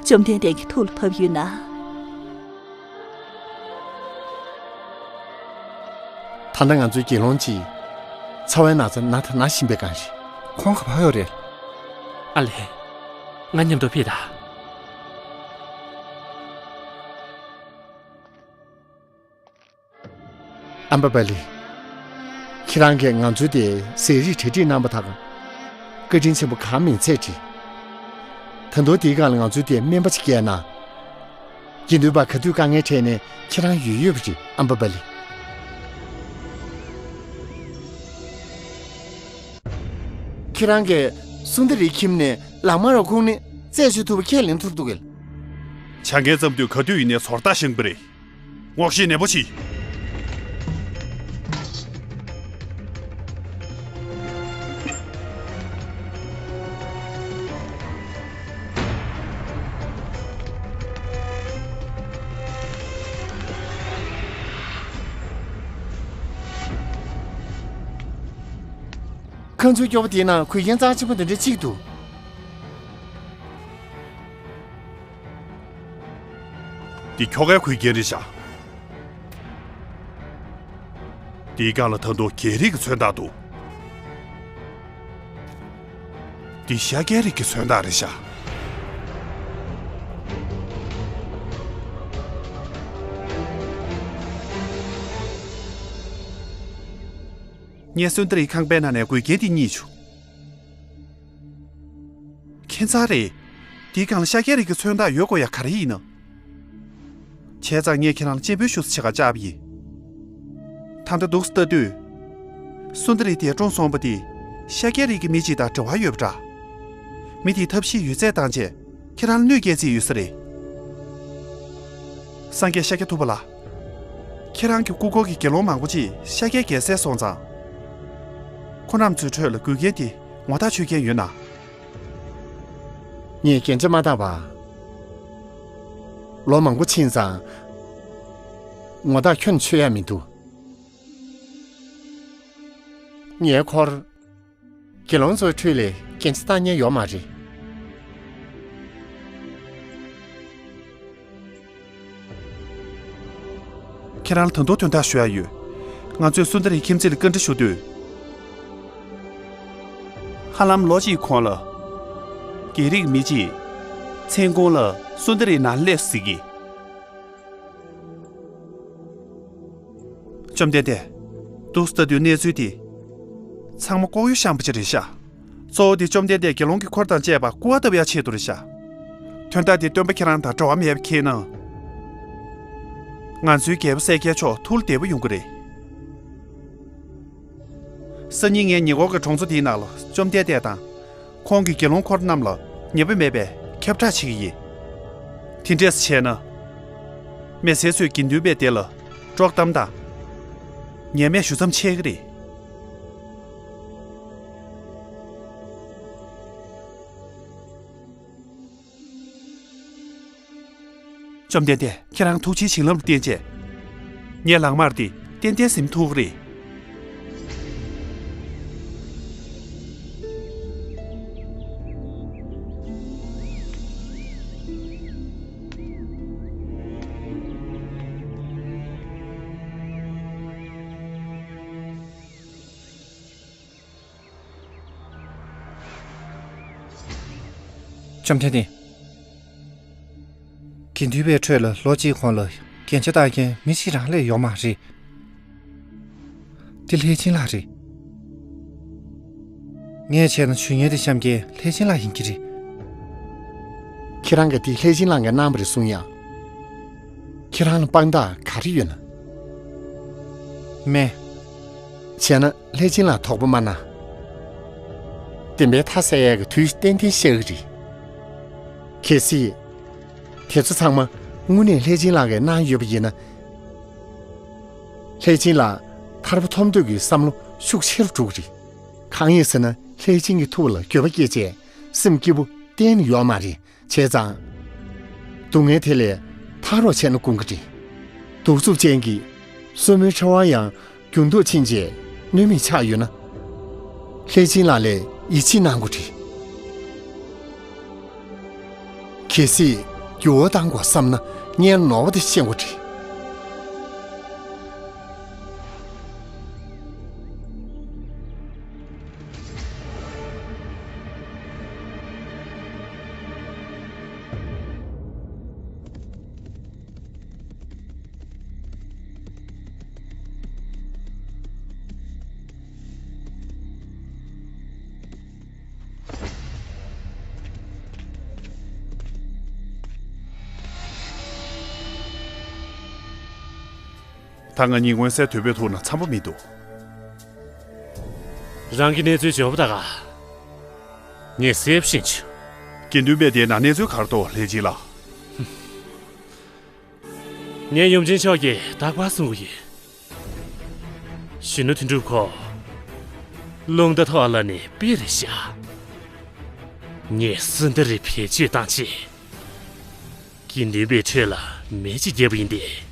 བཅོམ་ལྡན་འདས་ཀྱི་ཐུགས་ལ་བབས་ཡོད་ན། ད་ལྟ་ང་ཚོའི་དགེ་སློང་གཅིག་ཚ་བའི་ན་ཚ་ན་ད་ན་བཞིན་པའི་སྒང་རེད། ཁོང་ག་པར་ཡོད་རེད། ཨ་ལས། ང་མཉམ་དུ་ཕེབས་དང་། ཨམ་པ་པ་ལི། ཁྱེད་རང་གིས་ང་ཚོའི་དེ་ཟས་རིགས་གྲ་སྒྲིག་གནང་བ་དག་བཀའ་དྲིན་ཆེན་པོ་གང་མིན་ཚད་ཅིག་ད་དུང་དེའི་སྒང་ལ་ང་ཚོའི་དེ་སྨན་པ་ཅིག་བསྐྱལ་ན། དགེ་འདུན་པ་ག་དུས་དཀའ་ངལ་འཕྲད་ནས་ཁྱེད་རང་ཡོད་ཡོད་པ་རེད། ཨམ་པ་པ་ལི། ཁྱེད་རང་གིས་སུན་དི་རིའི་ཁྱིམ་ནས་ལག་དམར་བ་ཁུངས་ནས་རྩད་གཅོད་ཐུབ་པ་ཁས་ལེན་ཐུབ་འདུག་གས། བྱ་ངན་བརྩམས་དུས་ག་དུས་ཡིན་ནའི་ཚོར་ཐག་བཞེངས་པ་རེད། ངོ་ཤེས་ནན་པོ་གྱིས། ཁང་ཚུལ་སྐྱོ་པོ་དེའི་ནང་གོས་རྒྱན་རྩ་ཆེན་པོ་འདི་འདྲ་གཅིག་འདུག་འདི་ཁྱོ་གའི་གོས་རྒྱན་རེད་ཤག་འདིའི་སྒང་ལ་ད་དུང་རྒྱལ་རིགས་ཀྱི་མཚོན་རྟགས་འདུག་འདི་ཤཱཀྱའི་རིགས་ཀྱི་མཚོན་རྟགས་རེད་ཤག་ངས་སུན་དི་རིའི་ཁང་པའི་ནང་ནས་གོས་རྒྱན་འདི་རྙེད་བྱུང་། ཁྱད་མཚར་རེད། འདིའི་སྒང་ལ་ཤཱཀྱའི་རིགས་ཀྱི་མཚོན་རྟགས་ཡོད་དགོས་ཡ་ག་རེ་ཡིན་ནམ། བྱས་ཙང་ངས་ཁྱེད་རང་ལ་སྤྱན་འབུལ་ཞུ་ས་ཆེད་ཁ་བཅར་བ་ཡིན། ད་ལྟ་འདུག་སེ་ལྟ་དུས། སུན་དི་རི་དེ་གྲོངས་སོང་བ་དེ་ཤཱཀྱའི་རིགས་ཀྱི་མི་གཅིག་དང་འབྲེལ་བ་ཡོད་པ་འདྲ། མི་དེས་ཐབས་ཤེས་ཡོད་ཚད་བཏང་བྱས་ཁྱེད་རང་ལ་གནོད་སྐྱེལ་རྩིས་ཡོད་ས་རེད། སངས་རྒྱས་ཤཱཀྱ་ཐུབ་པ་ལགས། ཁྱེད་རང་གི་སྐུ་འཁོར་གྱི་དགེ་སློང་མང་པོ་ཅིག་ཤཱཀྱའི་རྒྱལ་སྲས་སོང་ཙང་། ཁོང་རྣམ་ཚོའི་ཁྲོད་ལ་གོས་རྒྱན་དེ་ངོ་ཐག་ཆོད་མཁན་ཡོད་ན། ངས་རྒྱན་ཆ་མ་བཏགས་པ། ལོ་མང་པོ་ཕྱིན་ཙང་། ངོ་ཐག་ཁྱོན་ཆོད་ཡ་མི་འདུག་ངའི་འཁོར། དགེ་སློང་ཚོའི་ཁྲོད་ལས་རྒྱན་ཆ་བཏགས་མཁན་ཡོད་མ་རེད། ཁྱེད་རང་ལ་ད་དུང་དོན་དག་ཞུ་ཡ་ཡོད། ང་ཚོས་སུན་དར་ཡི་ཁྱིམ་མཚེས་ལ་བཀའ་འདྲི་ཞུ་དུས། ཧ་ལམ་ལོ་གཅིག་གོང་ལ། རྒྱལ་རིགས་མི་གཅིག་མཚན་གུང་ལ་སུན་དར་ཡི་ནང་སླེབས་ཟེར་གི། བཅོམ་ལྡན་འདས། འདུག་སེ་ལྟ་དུས་གནས་ཚུལ་འདི། ཚང་མ་ལྐོག་གཡོ་བཤམས་པ་ཅིག་རེད་ཤག་གཙོ་བོ་དེ་བཅོམ་ལྡན་འདས་དགེ་སློང་གི་འཁོར་དང་བཅས་པ་སྐུར་བ་བཏབ་ཡག་ཆེད་དུ་རེད་ཤག་དོན་དག་འདི་སྟོན་པ་ཁྱེད་རང་དང་འབྲེལ་བ་མེད་པ་མཁྱེན་ན། ང་ཚོའི་རྒྱལ་པོ་གསལ་རྒྱལ་མཆོག་ཐུགས་ལ་བདེ་པོ་ཡོང་གི་རེད། སང་ཉིན་ངས་ཉེ་འཁོར་གྱི་གྲོང་ཚོ་འདིའི་ནང་ལ་བཅོམ་ལྡན་འདས་དང་། ཁོང་གི་དགེ་སློང་འཁོར་རྣམས་ལ་ཉེས་པ་མེད་པའི་ཁྱབ་བསྒྲགས་བྱེད་ཀྱི་ཡིན། དེ་འདྲས་བྱས་ན། མི་སེར་ཚོས་དགེ་འདུན་པའི་སྡེ་ལ་དཀྲོག་གཏམ་དང་། ངས་སྨན་ཞུ་མཚམས་ཆད་ཀྱི་རེད། བཅོམ་ལྡན་འདས། ཁྱེད་རང་ཐུགས་རྗེའི་བྱིན་རླབས་ལ་བརྟེན་བྱས། ངའི་ལག་དམར་དེ་ཏན་ཏན་ཟིན་ཐུབ་ཀྱི་རེད། བཅོམ་ལྡན་འདས། དགེ་འདུན་པའི་ཁྲོད་ལ་ལོ་གཅིག་གོང་ལ་རྒྱན་ཆ་བཏགས་མཁན་མི་གཅིག་རང་ལས་ཡོད་མ་རེད། འདི་ལྷས་སྦྱིན་ལགས་རེད། ངས་བྱས་ན་ཞུ་མཁན་དེ་གཤམ་གྱི་ལྷས་སྦྱིན་ལགས་ཡིན་གྱི་རེད། ཁྱེད་རང་གིས་འདི་ལྷས་སྦྱིན་ལགས་ཀྱིས་གནང་བ་རེད་གསུང་ཡ། ཁྱེད་རང་ལ་དཔང་རྟགས་ག་རེ་ཡོད་ན། མེད། བྱས་ན་ལྷས་སྦྱིན་ལགས་དོགས་པ་མ་གནང་། བདེན་པའི་མཐའ་གསལ་ཡག་གི་དུས་ཏན་ཏན་ཤར་གི་རེད། གལ་སྲིད། དེ་ཚོ་ཚང་མ་དངོས་གནས་ལྷས་སྦྱིན་ལགས་ཀྱིས་གནང་ཡོད་པ་ཡིན་ན། ལྷས་སྦྱིན་ལགས་ཐར་པ་ཐོབ་འདོད་ཀྱི་བསམ་བློ་ཤུགས་ཆེ་རུ་འགྲོ་གི་རེད། གང་ཡིན་ཟེར་ན་ལྷས་སྦྱིན་གྱི་ཐུགས་ལ་འགྱོད་པ་སྐྱེས་བྱས་སེམས་སྐྱིད་པོ་གཏན་ནས་ཡོད་མ་རེད། བྱས་ཙང་། སྡུག་བསྔལ་དེ་ལས་ཐར་རོགས་བྱས་ན་དགོངས་ཀྱི་རེད། གདུག་རྩུབ་ཅན་གྱི་སོར་མོའི་ཕྲེང་བ་ཡང་འགྱུར་ལྡོག་ཕྱིན་རྗེས་གནོད་མེད་ཆགས་ཡོད་ན། ལྷས་སྦྱིན་ལགས་ལ་ཡིད་ཆེས་གནང་དགོས་རེད། གལ་སྲིད་འགྱུར་བ་བཏང་དགོས་བསམ་ན་ངས་ནོར་བ་དེ་ཤེས་དགོས་རེད། ད་ང་གཉིས་མངོན་གསལ་དོད་པོས་ཐུག་ན་འཚམ་པོ་མི་འདུག་རང་གི་གནས་ཚུལ་འབྱོར་པ་ད་ག་ངས་གསལ་པོ་ཤེས་བྱུང་། དགེ་འདུན་པའི་སྡེ་ནང་གནས་ཚུལ་ག་རེ་འདུག་ལྷས་སྦྱིན་ལགས། ངས་ཡུམ་ཆེན་མཆོག་གིས་རྟག་པར་གསུང་གི་ཡོད། གཞོན་ནུ་དོན་གྲུབ་ཁོ། རླུང་རྟ་ཐོག་ལ་ནས་དཔེ་རེད་ཤག་ངས་སུ་འདི་རེད་བེད་སྤྱོད་བཏང་ཆེད། དགེ་འདུན་པའི་ཁྲོད་ལ་མེ་ཅིག་བརྒྱབ་པ་ཡིན་ཏེ།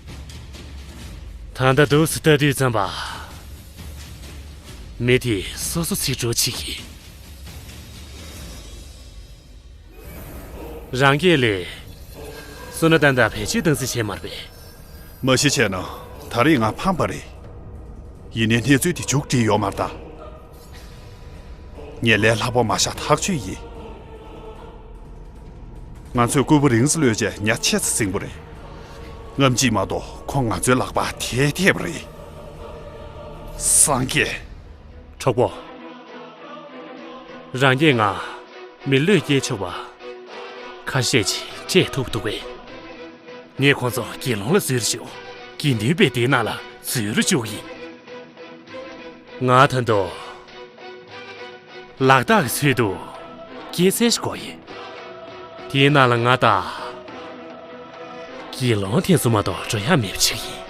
ད་ལྟ་འདུག་སེ་ལྟ་དུས་ཙམ་པ། མེ་དེ་སོ་སོ་ཚིག་འགྲོ་ཆེད་ཀྱི། རང་སྐད་ལས། བསོད་ནམས་ཏན་ཏན་བེད་སྤྱོད་བཏང་ཟིན་བྱས་མ་རེད་པས། མ་གཞི་བྱས་ན་ད་རེས་ང་ཕམ་པ་རེད། ཡིན་ནའི་གནས་ཚུལ་དེ་མཇུག་སྒྲིལ་ཡོད་མ་རེད་ད། ངས་ལས་སླ་པོ་མ་བཞག་ཐག་ཆོད་ཡིན། ང་ཚོས་སྐུད་པ་རིང་ཙམ་གློད་བྱས་ཉ་ཆེ་ཙམ་ཟིན་པ་རེད། རྔམ་བརྗིད་མ་གཏོགས་ཁོང་ང་ཚོའི་ལག་པར་དེ་ཐེབས་པ་རེད། སངས་རྒྱས། གྲོགས་པོ། རང་གིས་ང་མི་བློས་སྐྱེལ་ཆོག་པ་ཁ་ཤས་ཅིག་སྤྲད་ཐུབ་འདུག་པས། ངས་ཁོང་ཚོ་དགེ་སློང་ལ་བཟོས་རུ་བཅུག་དགེ་འདུན་པའི་སྡེ་ནང་ལ་འཛུལ་རུ་བཅུག་ཡིན། ང་ད་དུང་ལག་རྟགས་ཀྱི་ཚུལ་དུ་སྐྱེད་ཚལ་ཞིག་དགོས་ཡིན། དེའི་ནང་ལ་ང་དང་དགེ་སློང་དེ་ཚོ་མ་གཏོགས་འགྲོ་ཡག་མེད་པ་ཞིག་ཡིན།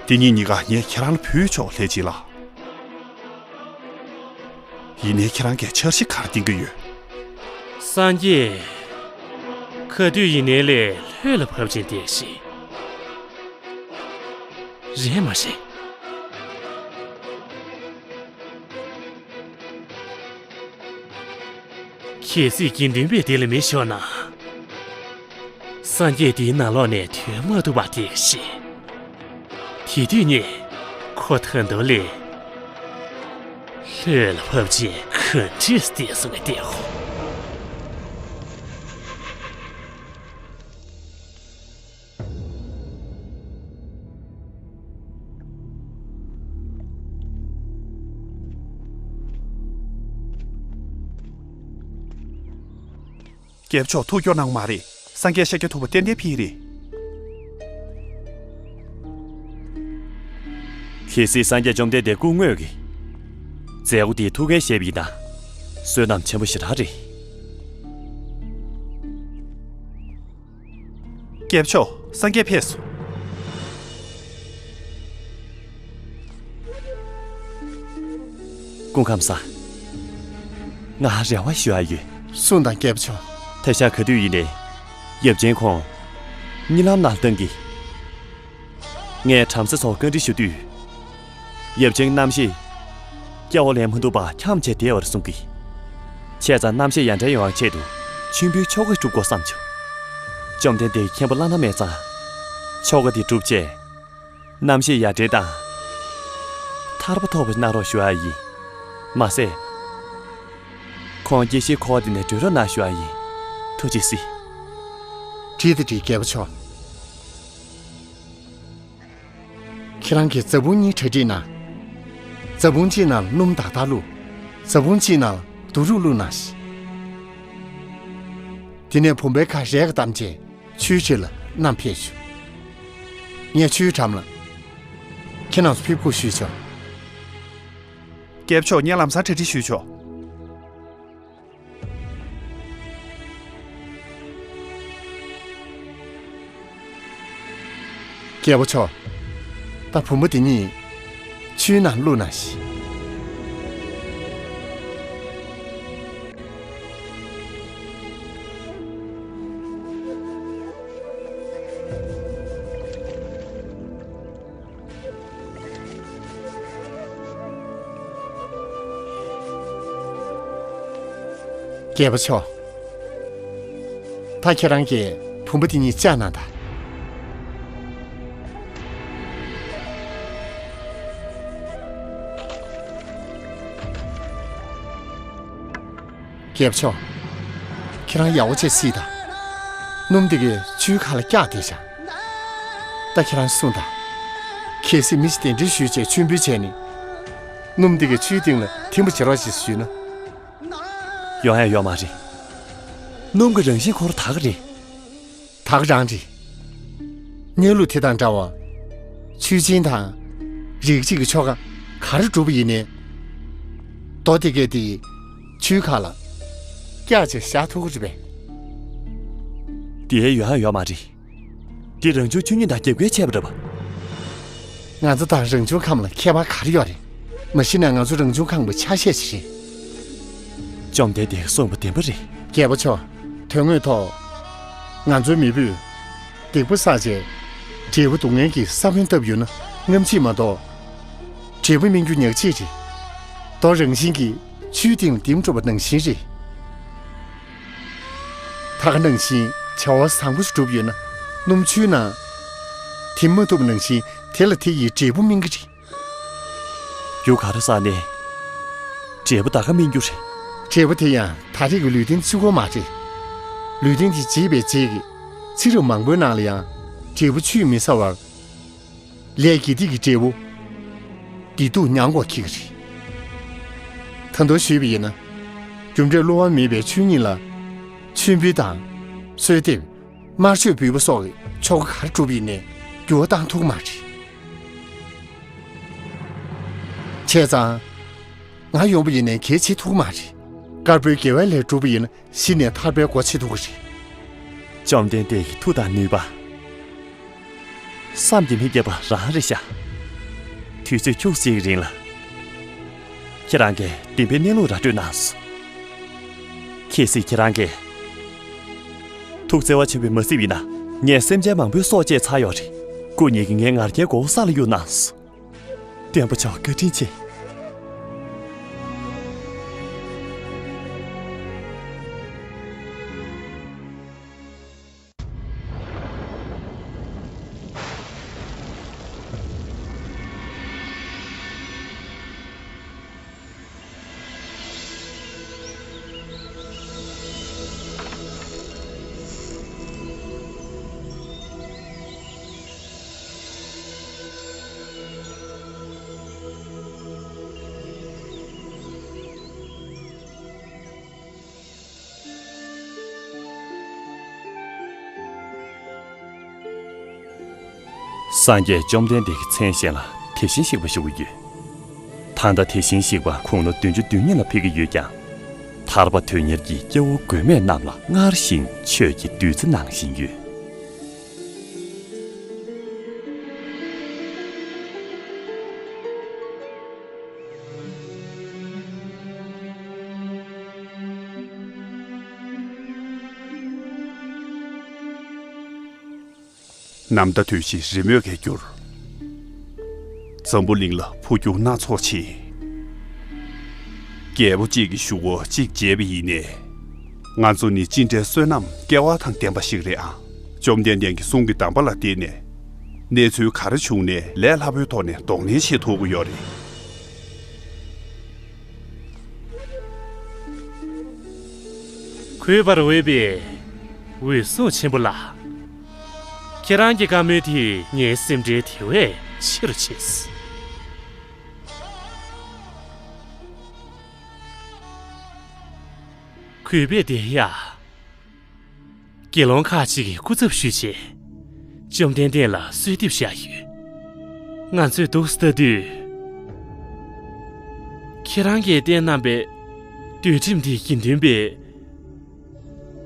དེ་གཉིས་གཉིས་ཀ་ངས་ཁྱེད་རང་ལ་ཕུལ་ཆོག་ལྷས་སྦྱིན་ལགས། ཡིན་ནའི་ཁྱེད་རང་གིས་འཆར་གཞི་ག་རེ་འདིང་གི་ཡོད། སངས་རྒྱས། ཁ་ཐུག་ཡིན་ནའི་ལས་ལྷོད་ལ་བབས་ཅན་དེ་ཞིག་རེད་མ་རེད། གལ་སྲིད་དགེ་འདུན་པའི་སྡེ་ལ་མེ་ཤོར་ན། སངས་རྒྱས་དེའི་ནང་ལོགས་ནས་ཐོན་མ་ཐུབ་པ་དེ་ཤེས། དེ་དུས་ངས་ཁོ་ད་དུང་ལས་ལྷོད་ལ་བབས་ཅན་ག་འདྲས་བལྟས་སོང་ངས་བལྟས་ཧོ། རྒྱལ་པོ་མཆོག་ཐུགས་སྐྱོ་གནང་མ་རེད། སངས་རྒྱས་ཤཱཀྱ་ཐུབ་པ་ཏན་ཏན་ཕེབས་རེད། གལ་སྲིད་སངས་རྒྱས་བཅོམ་ལྡན་འདས་སྐུ་དངོས་ཀྱིས་མཛད་སྒོ་འདིའི་ཐུགས་འགན་བཞེས་པ་ཡིན་ན་བསོད་ནམས་ཆེན་པོ་ཞེ་དྲག་རེད། རྒྱལ་པོ་མཆོག་སངས་རྒྱས་ཕེབས་སོང་། སྐུ་ཁམས་བཟང་། ང་རེ་བ་ཞུ་ཡ་ཡོད། གསུངས་དང་རྒྱལ་པོ་མཆོག་ད་ཞག་ག་དུས་ཡིན་ནའི་ཡབ་ཆེན་ཁོང་གཉིད་ལམ་ནང་ལ་བཏང་གི། ངས་བྲམ་ཟེ་ཚོར་བཀའ་འདྲི་ཞུ་དུས། ཡབ་ཆེན་རྣམ་ཤེས་སྐྱེ་བ་ལེན་མ་ཐུབ་པར་འཁྱམས་བྱས་བསྡད་པ་རེད་གསུང་གི། བྱས་ཙང་རྣམ་ཤེས་ཡར་འདྲེན་ཡོང་བའི་ཆེད་དུ་མཆོད་འབུལ་ཆོ་ག་སྒྲུབ་དགོས་བསམ་བྱུང་། བཅོམ་ལྡན་འདས་ཀྱིས་མཁྱེན་པ་བླ་ན་མེད་ཙང་། ཆོ་ག་དེ་སྒྲུབ་བྱས། རྣམ་ཤེས་ཡར་འདྲེན་དང་། ཐར་པ་ཐོབ་པ་གནང་རོགས་ཞུ་ཡ་ཡིན། མ་ཟད། ཁོང་སྐྱེ་ཤི་འཁོར་བ་འདི་ནས་སྒྲོལ་རོགས་གནང་ཞུ་ཡ་ཡིན། ཐུགས་རྗེ་གཟིགས། འགྲིག་དང་འགྲིག་རྒྱལ་པོ་མཆོག་ཁྱེད་རང་གིས་རྫ་བུང་གཉིས་གྲ་སྒྲིག་གནང་། རྫ་བུང་གཅིག་ནང་ལ་སྣུམ་དག་དག་བླུགས། རྫ་བུང་གཅིག་ནང་ལ་བདུག་རུག་བླུགས་གནང་ཞིག་དེ་ནས་བུམ་པའི་ཁར་རས་ཀ་བསྡམས་རྗེས་ཆུའི་ཁྲོད་ལ་བསྣམས་ཕེབས་ཤོག་ངས་ཆུའི་འགྲམ་ལ་ཁྱེད་རང་ཚོ་ཕེབས་སྒུག་ཞུས་ཆོག་རྒྱལ་པོ་མཆོག་ངས་ལམ་སང་གྲ་སྒྲིག་ཞུས་ཆོག་རྒྱལ་པོ་མཆོག་ད་བུམ་པ་འདི་གཉིས་ཆུའི་ནང་བླུགས་གནང་ཞིག་རྒྱལ་པོ་མཆོག་ད་ཁྱེད་རང་གིས་བུམ་པ་འདི་གཉིས་བཅག་གནང་དང་། རྒྱལ་པོ་མཆོག་ཁྱེད་རང་ཡག་པོ་བྱས་གཟིགས་དང་། སྣུམ་འདི་གས་ཆུའི་ཁ་ལ་བཀྱགས་བསྡད་བཞག་ད་ཁྱེད་རང་གསུངས་དང་། གལ་སྲིད་མི་ཞིག་གདན་འདྲེན་ཞུས་བྱས་མཆོད་འབུལ་བྱས་ནས། སྣུམ་འདི་གས་ཆུའི་སྟེང་ལ་ཐིམ་པ་བྱེད་རོགས་ཞེས་ཞུས་ན། ཡོང་ཡ་ཡོད་མ་རེད། སྣུམ་གྱི་རང་བཞིན་ཁོ་རང་དག་གི་རེད། དག་རང་རེད། གནས་ལུགས་དེ་དང་འདྲ་བར། ཆོས་སྦྱིན་དང་། རིགས་གཅིག་གི་ཆོ་ག་ག་རེ་སྒྲུབ་པ་ཡིན་ནའི། རྡོ་དེ་གས་དེ་ཆུའི་ཁ་ལ་བཀྱགས་བྱས་བཞག་ཐུབ་ཀྱི་རེད་པས། དེའི་ཡོང་ཡ་ཡོད་མ་རེད། དེ་རང་བྱུང་ཆོས་ཉིད་དང་རྒྱབ་འགལ་བྱས་པ་རེད་པ། ང་ཚོ་དང་རང་བྱུང་ཁམས་ལ་ཁྱད་པར་ག་རེ་ཡོད་རེད། མ་གཞི་ནས་ང་ཚོ་རང་བྱུང་ཁམས་ཀྱི་ཆ་ཤས་ཤིག་རེད། བཅོམ་ལྡན་འདས་ཀྱིས་གསུངས་པ་བདེན་པ་རེད། རྒྱལ་པོ་མཆོག་དོན་དངོས་ཐོག་ང་ཚོའི་མེས་པོས་སྡིག་པ་བསགས་རྗེས་འབྲས་བུ་སྡུག་བསྔལ་གྱི་ས་བོན་བཏབ་ཡོད་ན་རྔམ་བརྗིད་མ་གཏོགས། འབྲས་བུ་སྨིན་རྒྱུ་ཉག་གཅིག་རེད། རྡོ་རང་བཞིན་གྱིས་ཆུའི་སྟེང་ལ་ལྡེམ་འགྲོ་བ་ནང་བཞིན་རེད། ད་ག་ནང་བཞིན་བྱ་བ་བཟང་པོ་ཞིག་བསྒྲུབས་ཡོད་ན་སྣུམ་ཆུའི་ནང་ཐིམ་མ་ཐུབ་པ་ནང་བཞིན་དེ་ལ་དེ་ཡིས་འབྲས་བུ་སྨིན་གྱི་རེད། རྒྱུ་ག་རེ་བསགས་ནས་འབྲས་བུ་ད་ག་སྨིན་རྒྱུ་རེད། འབྲས་བུ་དེ་ཡང་ད་རེས་ཀྱི་ལུས་རྟེན་གཅིག་པོ་མ་རེད། ལུས་རྟེན་དེ་བརྗེས་པའི་རྗེས་ཀྱི་ཚེ་རབས་མང་པོའི་ནང་ལ་ཡང་འབྲས་བུ་ཆུས་མི་ཟ་བར་ལས་དགེ་སྡིག་གི་འབྲས་བུ་བདེ་སྡུག་མྱང་དགོས་ཀྱི་རེད། ད་དུང་ཞུས་པ་ཡིན་ན། རྒྱུ་འབྲས་བསླུ་བ་མེད་པའི་ཆོས་ཉིད་ལ་མཆོད་འབུལ་དང་གསོལ་འདེབས། དམར་མཆོད་འབུལ་བ་སོགས་ཀྱི་ཆོ་ག་ག་རེ་བསྒྲུབས་ཡིན་ནའི་འགྱུར་བ་བཏང་ཐུབ་ཀྱི་མ་རེད། བྱས་ཙང་། ང་ཡོང་བ་ཡིན་ནའི་གལ་ཆེ་ཐུབ་ཀྱི་མ་རེད། དཀར་པོའི་དགེ་བའི་ལས་བསྒྲུབས་པ་ཡིན་ན་གཞི་ནས་ཐར་པའི་སྒོ་ཕྱེ་ཐུབ་ཀྱི་རེད། བཅོམ་ལྡན་འདས་ཀྱི་མཐུ་དང་ནུས་པ། བསམ་གྱིས་མི་ཁྱབ་པ་རང་རེད་ཤག་དུས་ཚོད་ཁྱུག་ཙམ་གྱི་རིང་ལ། ཁྱེད་རང་གིས་བདེན་པའི་གནས་ལུགས་ར་སྤྲོད་གནང་སོང་། གལ་སྲིད་ཁྱེད་རང་གིས་ཐུགས་བརྩེ་བ་ཆེན་པོས་མ་གཟིགས་པ་ཡིན་ན། ངས་སེམས་ཅན་མང་པོའི་སྲོག་བཅད་ཚར་ཡོད་རེད། སྐུ་ཉིད་ཀྱིས་ངའི་ང་རྒྱལ་མགོ་བོ་ས་ལ་གཡུགས་གནང་སོང་། སྟོན་པ་མཆོག་བཀའ་དྲིན་ཆེ། སངས་རྒྱས་བཅོམ་ལྡན་འདས་ཀྱི་མཚན་གཞན་ལ་དེ་བཞིན་གཤེགས་པ་ཞུ་གི་ཡོད། ད་ལྟ་དེ་བཞིན་གཤེགས་པ་དགུང་ལོ་བདུན་ཅུ་དོན་གཉིས་ལ་ཕེབས་ཀྱི་ཡོད་ཀྱང་། ཐར་པ་དོན་གཉེར་གྱི་སྐྱེ་བོ་མགོན་མེད་རྣམས་ལ་སྔར་བཞིན་ཆོས་ཀྱི་བདུད་རྩི་གནང་བཞིན་ཡོད། ནམ་ཟླ་དུས་བཞི་རི་མོས་ཀྱིས་བསྒྱུར། འཛམ་བུ་གླིང་ལ་འཕོ་འགྱུར་སྣ་ཚོགས་ཕྱིན། རྒྱལ་པོ་གཅིག་གི་གཞུག་གུ་གཅིག་བྱས་པ་ཡིན་ནའི། ང་ཚོ་ནི་ཅི་འདྲའི་བསོད་ནམས་སྐལ་བ་དང་ལྡན་པ་ཞིག་རེད་ཨང་། བཅོམ་ལྡན་འདས་ཀྱི་གསུང་གི་གདམས་པ་ལ་བརྟེན་ནས། གནས་ཚུལ་ག་རེ་བྱུང་ནའི་ལས་སླ་པོའི་ཐོག་ནས་གདོང་ལེན་བྱེད་ཐུབ་ཀྱི་ཡོད་རེད། གུས་པར་འོས་པའི་འོད་སྲུང་ཆེན་པོ་ལགས། ཁྱེད་རང་གི་བཀའ་མོལ་དེས་ངའི་སེམས་ཁྲལ་དེ་བས་ཆེ་རུ་ཕྱིན། གུས་པས་བདེ་ཡ། དགེ་སློང་ཁག་ཅིག་གིས་སྐུ་ཚབ་ཞུས་བྱས། བཅོམ་ལྡན་འདས་ལ་གསོལ་འདེབས་བཞག་ཡོད། ང་ཚོས་འདུག་སེ་ལྟ་དུས། ཁྱེད་རང་གིས་བསྟན་གནང་པའི་འདུལ་ཁྲིམས་འདིའི་དགེ་འདུན་པས།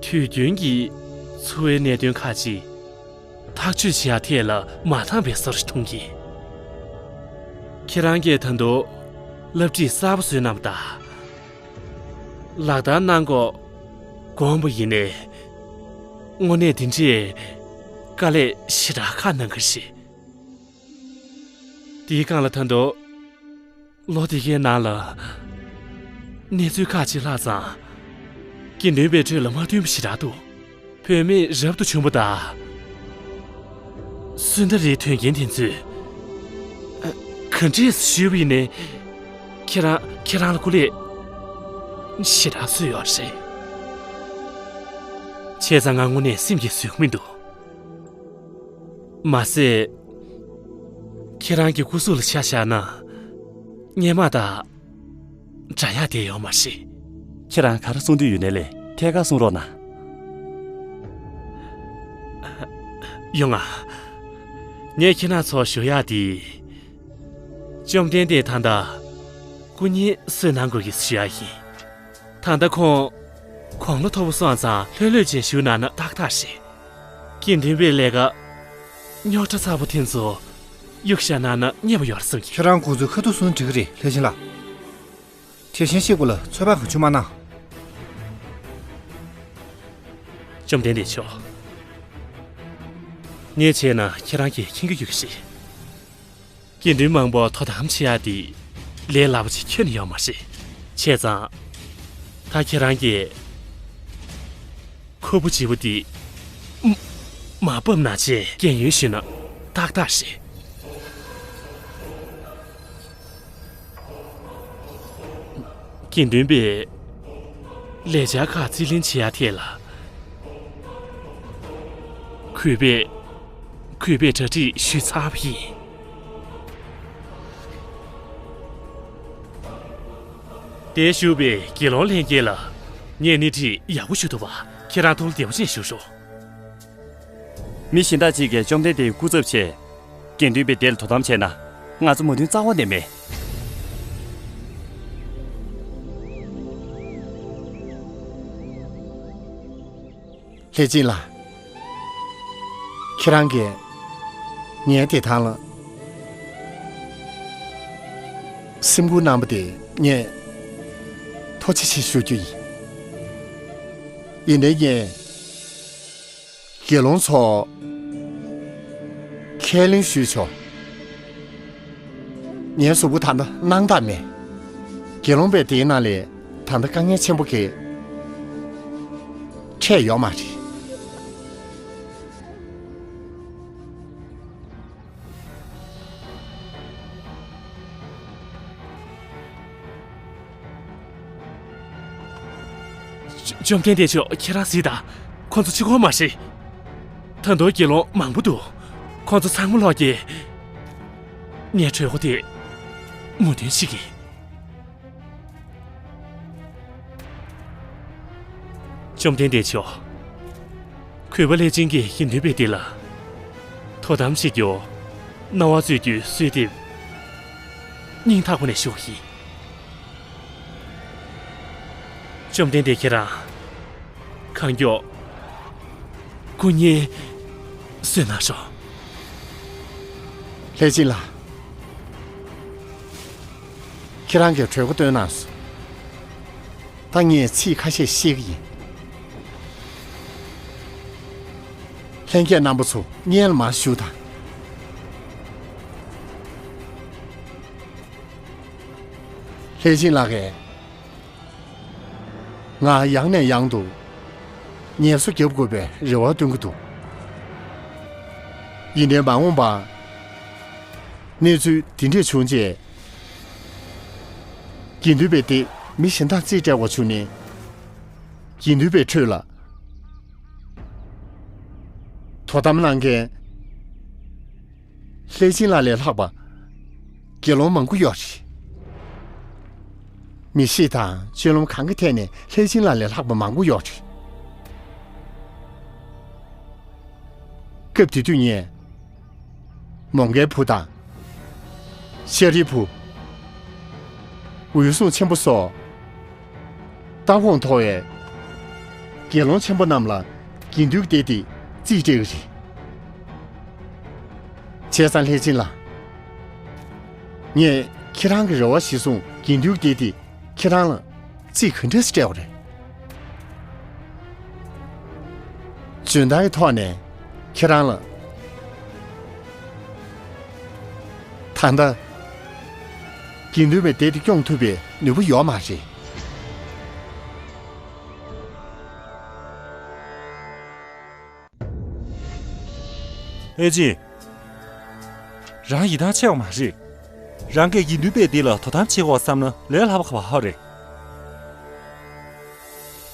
དུས་རྒྱུན་གྱི་འཚོ་བའི་གནད་དོན་ཁག་ཅིག་ཐག་གཅོད་བྱེད་ཡ་ཐད་ལ་མ་འདང་བའི་བཟོ་འདྲ་མཐོང་གི། ཁྱེད་རང་གིས་ད་དུང་བསླབ་ཁྲིད་གསར་པ་བཟོས་གནང་བ་དང་། ལག་བསྟར་གནང་དགོས་དགོངས་པ་ཡིན་ནའི། དངོས་གནས་འདི་འདྲའི་དཀའ་ལས་ཞེ་དྲག་ཁག་གནང་གི་རེད། དེའི་སྒང་ལ་ད་དུང་ལོ་དེ་གའི་ནང་ལ་གནས་ཚུལ་ཁག་ཅིག་ལྷག་ཙང་། དགེ་འདུན་པའི་ཁྲོད་ལ་མ་མཐུན་པ་ཞེ་དྲག་འདུག་བུད་མེད་རབ་ཏུ་བྱུང་བ་དང་། སུ་འདྲ་རེད་དོན་རྐྱེན་དེ་ཚོས། ཨ། ག་འདྲས་ཞུས་པ་ཡིན་ནའི། ཁྱེད་རང་ཁྱེད་རང་ལ་སྐུ་ལས་ཞེ་དྲག་གསོས་ཡོད་རེད། བྱས་ཙང་ང་དངོས་གནས་སེམས་ཀྱིས་བཟོད་ཀྱི་མི་འདུག་མ་ཟད། ཁྱེད་རང་གི་སྐུ་གཟུགས་ལ་ཆ་བཞག་ན། སྔོན་མ་དང་འདྲ་ཡག་བསྡད་ཡོད་མ་རེད། ཁྱེད་རང་ག་རེ་གསུང་འདོད་ཡོད་ན་ལས་ཐད་ཀར་གསུང་རོགས་གནང་། ཡོང་ང་། ངས་ཁྱེད་རང་ཚོར་ཞུ་ཡག་དེ། བཅོམ་ལྡན་འདས་ད་ལྟ་སྐུ་ཉིད་གསོལ་གནང་དགོས་ཀྱི་ཞུ་ཡག་ཡིན། ད་ལྟ་ཁོང་དགུང་ལོ་མཐོ་པོ་སོང་ཙང་ལྷོད་ལྷོད་བྱས་བཞུགས་གནང་ན་ཏག་ཏག་རེད། དགེ་འདུན་པའི་ལས་ཀ་རྙོག་དྲ་ཚ་པོ་དེ་ཚོ་གཡུག་བཞག་གནང་ན་མཉེས་པོ་ཡོད་རེད་བསམ་གྱི། ཁྱེད་རང་ཁོང་ཚོའི་ཁ་ཐུག་གསུང་འགྲིག་གི་རེད། ལྷས་བྱིན་ལགས། དེ་བཞིན་གཤེགས་པ་ལ་ཚོད་དཔག་གང་བྱུང་མ་གནང་། བཅོམ་ལྡན་འདས་མཆོག་ངས་བྱས་ན་ཁྱེད་རང་གིས་མཁྱེན་གྱི་ཡོད་ཀྱི་རེད། དགེ་འདུན་མང་པོ་དོ་དམ་བྱེད་ཡག་འདི་ལས་སླ་པོ་ཅིག་ཁྱོན་ནས་ཡོད་མ་རེད། བྱས་ཙང་། ད་ཁྱེད་རང་གིས་ཁུར་པོ་ལྗིད་པོ་འདི་མ་མ་ཕབ་ན་བྱས་རྒན་ཡོལ་ཞུས་ན་ཏག་ཏག་རེད། དགེ་འདུན་པས་ལས་འཆར་ཁག་རྩིས་ལེན་བྱེད་ཡག་ཐད་ལ། གུས་པས་གུས་པས་གྲ་སྒྲིག་ཞུས་ཚར་བ་ཡིན། དེར་བཞུགས་པའི་དགེ་སློང་ལྷན་རྒྱས་ལ་ངས་སྣེ་ཁྲིད་ཡག་པོ་ཞུ་ཐུབ་པ། ཁྱེད་རང་ཐུགས་ལ་བདེ་བ་ཅན་བཞུགས་རོགས། མི་གཞན་དག་ཅིག་གིས་བཅོམ་ལྡན་འདས་ཀྱི་སྐུ་ཚབ་བྱས། དགེ་འདུན་པའི་སྡེ་ལ་དོ་དམ་བྱས་ན། ང་ཚོ་མོས་མཐུན་རྩ་བ་ནས་མེད། ལྷས་བྱིན་ལགས། ཁྱེད་རང་གིས་ངའི་བདེ་ཐང་ལ་སེམས་ཁུར་གནང་བ་དེ་ངས་ཐུགས་རྗེ་ཆེ་ཞུ་རྒྱུ་ཡིན། ཡིན་ནའི་ངས་དགེ་སློང་ཚོར་ཁས་ལེན་ཞུས་ཆོག་ངའི་གཟུགས་པོ་ད་ལྟ་སྣང་དག་མེད། དགེ་སློང་པའི་སྡེའི་ནང་ལ་ད་ལྟ་དཀའ་ངལ་ཆེན་པོ་གང་ཡང་འཕྲད་ཡོད་མ་རེད། བཅོམ་ལྡན་འདས་མཆོག་ཁྱེད་རང་གཟིགས་དང་། ཁོང་ཚོ་གཅིག་པོ་མ་རེད། ད་དུང་དགེ་སློང་མང་པོ་འདུག་ཁོང་ཚོ་ཚང་མ་ལོག་གིས་ངའི་གྲོད་ཁོག་དེ་མོས་མཐུན་བྱེད་ཀྱི། བཅོམ་ལྡན་འདས་མཆོག་གུས་པ་ལྷས་བྱིན་གྱིས་དགེ་འདུན་པའི་སྡེ་ལ་དོ་དམ་བྱེད་རྒྱུར་རྣ་བ་གཙོས་རྒྱུའི་གསོལ་འདེབས་སྙིང་ཐག་པ་ནས་ཞུ་བ་ཡིན། བཅོམ་ལྡན་འདས་ཁྱེད་རང་གང་མགྱོགས་སྐུ་ཉིད་གསོལ་གནང་རོགས། ལྷས་བྱིན་ལགས། ཁྱེད་རང་གིས་གྲོད་ཁོག་སྟོན་གནང་སོང་། ད་ངས་ཚིག་ཁ་ཤས་བཤད་ཀྱི་ཡིན། ལྷན་རྒྱས་རྣམ་པ་ཚོ་སྔོན་ལ་མར་བཞུགས་དང་། ལྷས་བྱིན་ལགས་ཀྱིས་ང་ཡང་ནས་ཡང་དུ་ངལ་གསོ་རྒྱབ་དགོས་པའི་རེ་བ་བཏོན་གྱི་འདུག། ཡིན་ནའི་མ་འོངས་པར་གནས་ཚུལ་འདི་འདྲས་བྱུང་རྗེས། དགེ་འདུན་པའི་སྡེ་མི་གཞན་དག་རྩིས་སྤྲད་པ་བྱུང་ནས། དགེ་འདུན་པའི་ཁྲོད་ལ་དོ་དམ་གནང་མཁན་ལྷས་བྱིན་ལགས་ལས་ལྷག་པ་དགེ་སློང་མང་པོ་ཡོད་རེད། མི་གཤིས་དང་སྤྱོད་ལམ་གང་གི་ཐད་ནས་ལྷས་བྱིན་ལགས་ལས་ལྷག་པ་མང་པོ་ཡོད་རེད། སྐབས་དེ་དུས་ངས་མོའུ་འགལ་བུ་དང་། ཤཱ་རིའི་བུ། འོད་སྲུང་ཆེན་པོ་སོགས་ལྟ་དགོངས་མཐོ་བའི་དགེ་སློང་ཆེན་པོ་རྣམས་ལ་དགེ་འདུན་སྡེ་དེ་རྩིས་སྤྲད་ཀྱི་རེད། བྱས་ཙང་ལྷས་བྱིན་ལགས། ངས་ཁྱེད་རང་གི་རེ་བ་གཞིར་བཟུང་དགེ་འདུན་སྡེ་དེ་ཁྱེད་རང་ལ་རྩིས་ག་འདྲས་སྤྲད་པ་རེད། འཇོན་ཐང་གི་ཐོག་ནས་ཁྱེད་རང་ལ། ད་ལྟ་དགེ་འདུན་པའི་སྡེ་དེ་སྐྱོང་ཐུབ་པའི་ནུས་པ་ཡོད་མ་རེད། ལྷས་བྱིན། རང་ཡིད་ཐང་ཆད་པ་མ་རེད། རང་གིས་དགེ་འདུན་པའི་སྡེ་ལ་དོ་དམ་བྱེད་དགོས་བསམ་ན་ལས་སླ་པོ་ག་པར་ཡོད་རེད།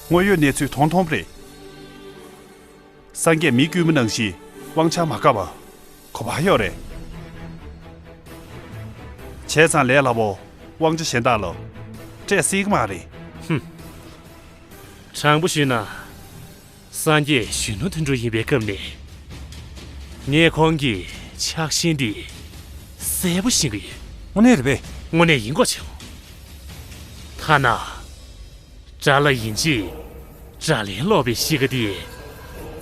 དངོས་ཡོད་གནས་ཚུལ་མཐོང་མཐོང་རེད། སངས་རྒྱས་མི་དཀྱུས་མ་ནང་བཞིན་དབང་ཆ་མ་བཀག་པ་ག་པར་ཡོད་རེད། བྱས་ཙང་ལས་སླ་པོ་དབང་ཆ་གཞན་དག་ལ་སྤྲད་སྲིད་ཀྱི་མ་རེད། ཧུམ། དྲང་པོ་ཞུས་ན། སངས་རྒྱས་གཞོན་ནུ་དོན་གྲུབ་ཡིན་པའི་སྐབས་ནས། ངས་ཁོང་གི་ཆགས་ཞེན་འདི་གསལ་པོ་ཤེས་ཀྱི་ཡོད། དངོས་གནས་རེད་པས། དངོས་གནས་ཡིན་དགོས་བྱུང་། ཐ་ན། དགྲ་ལྷ་ཡིན་གཅིག་དགྲ་ལན་སློག་པའི་གཤིས་ཀ་དེ་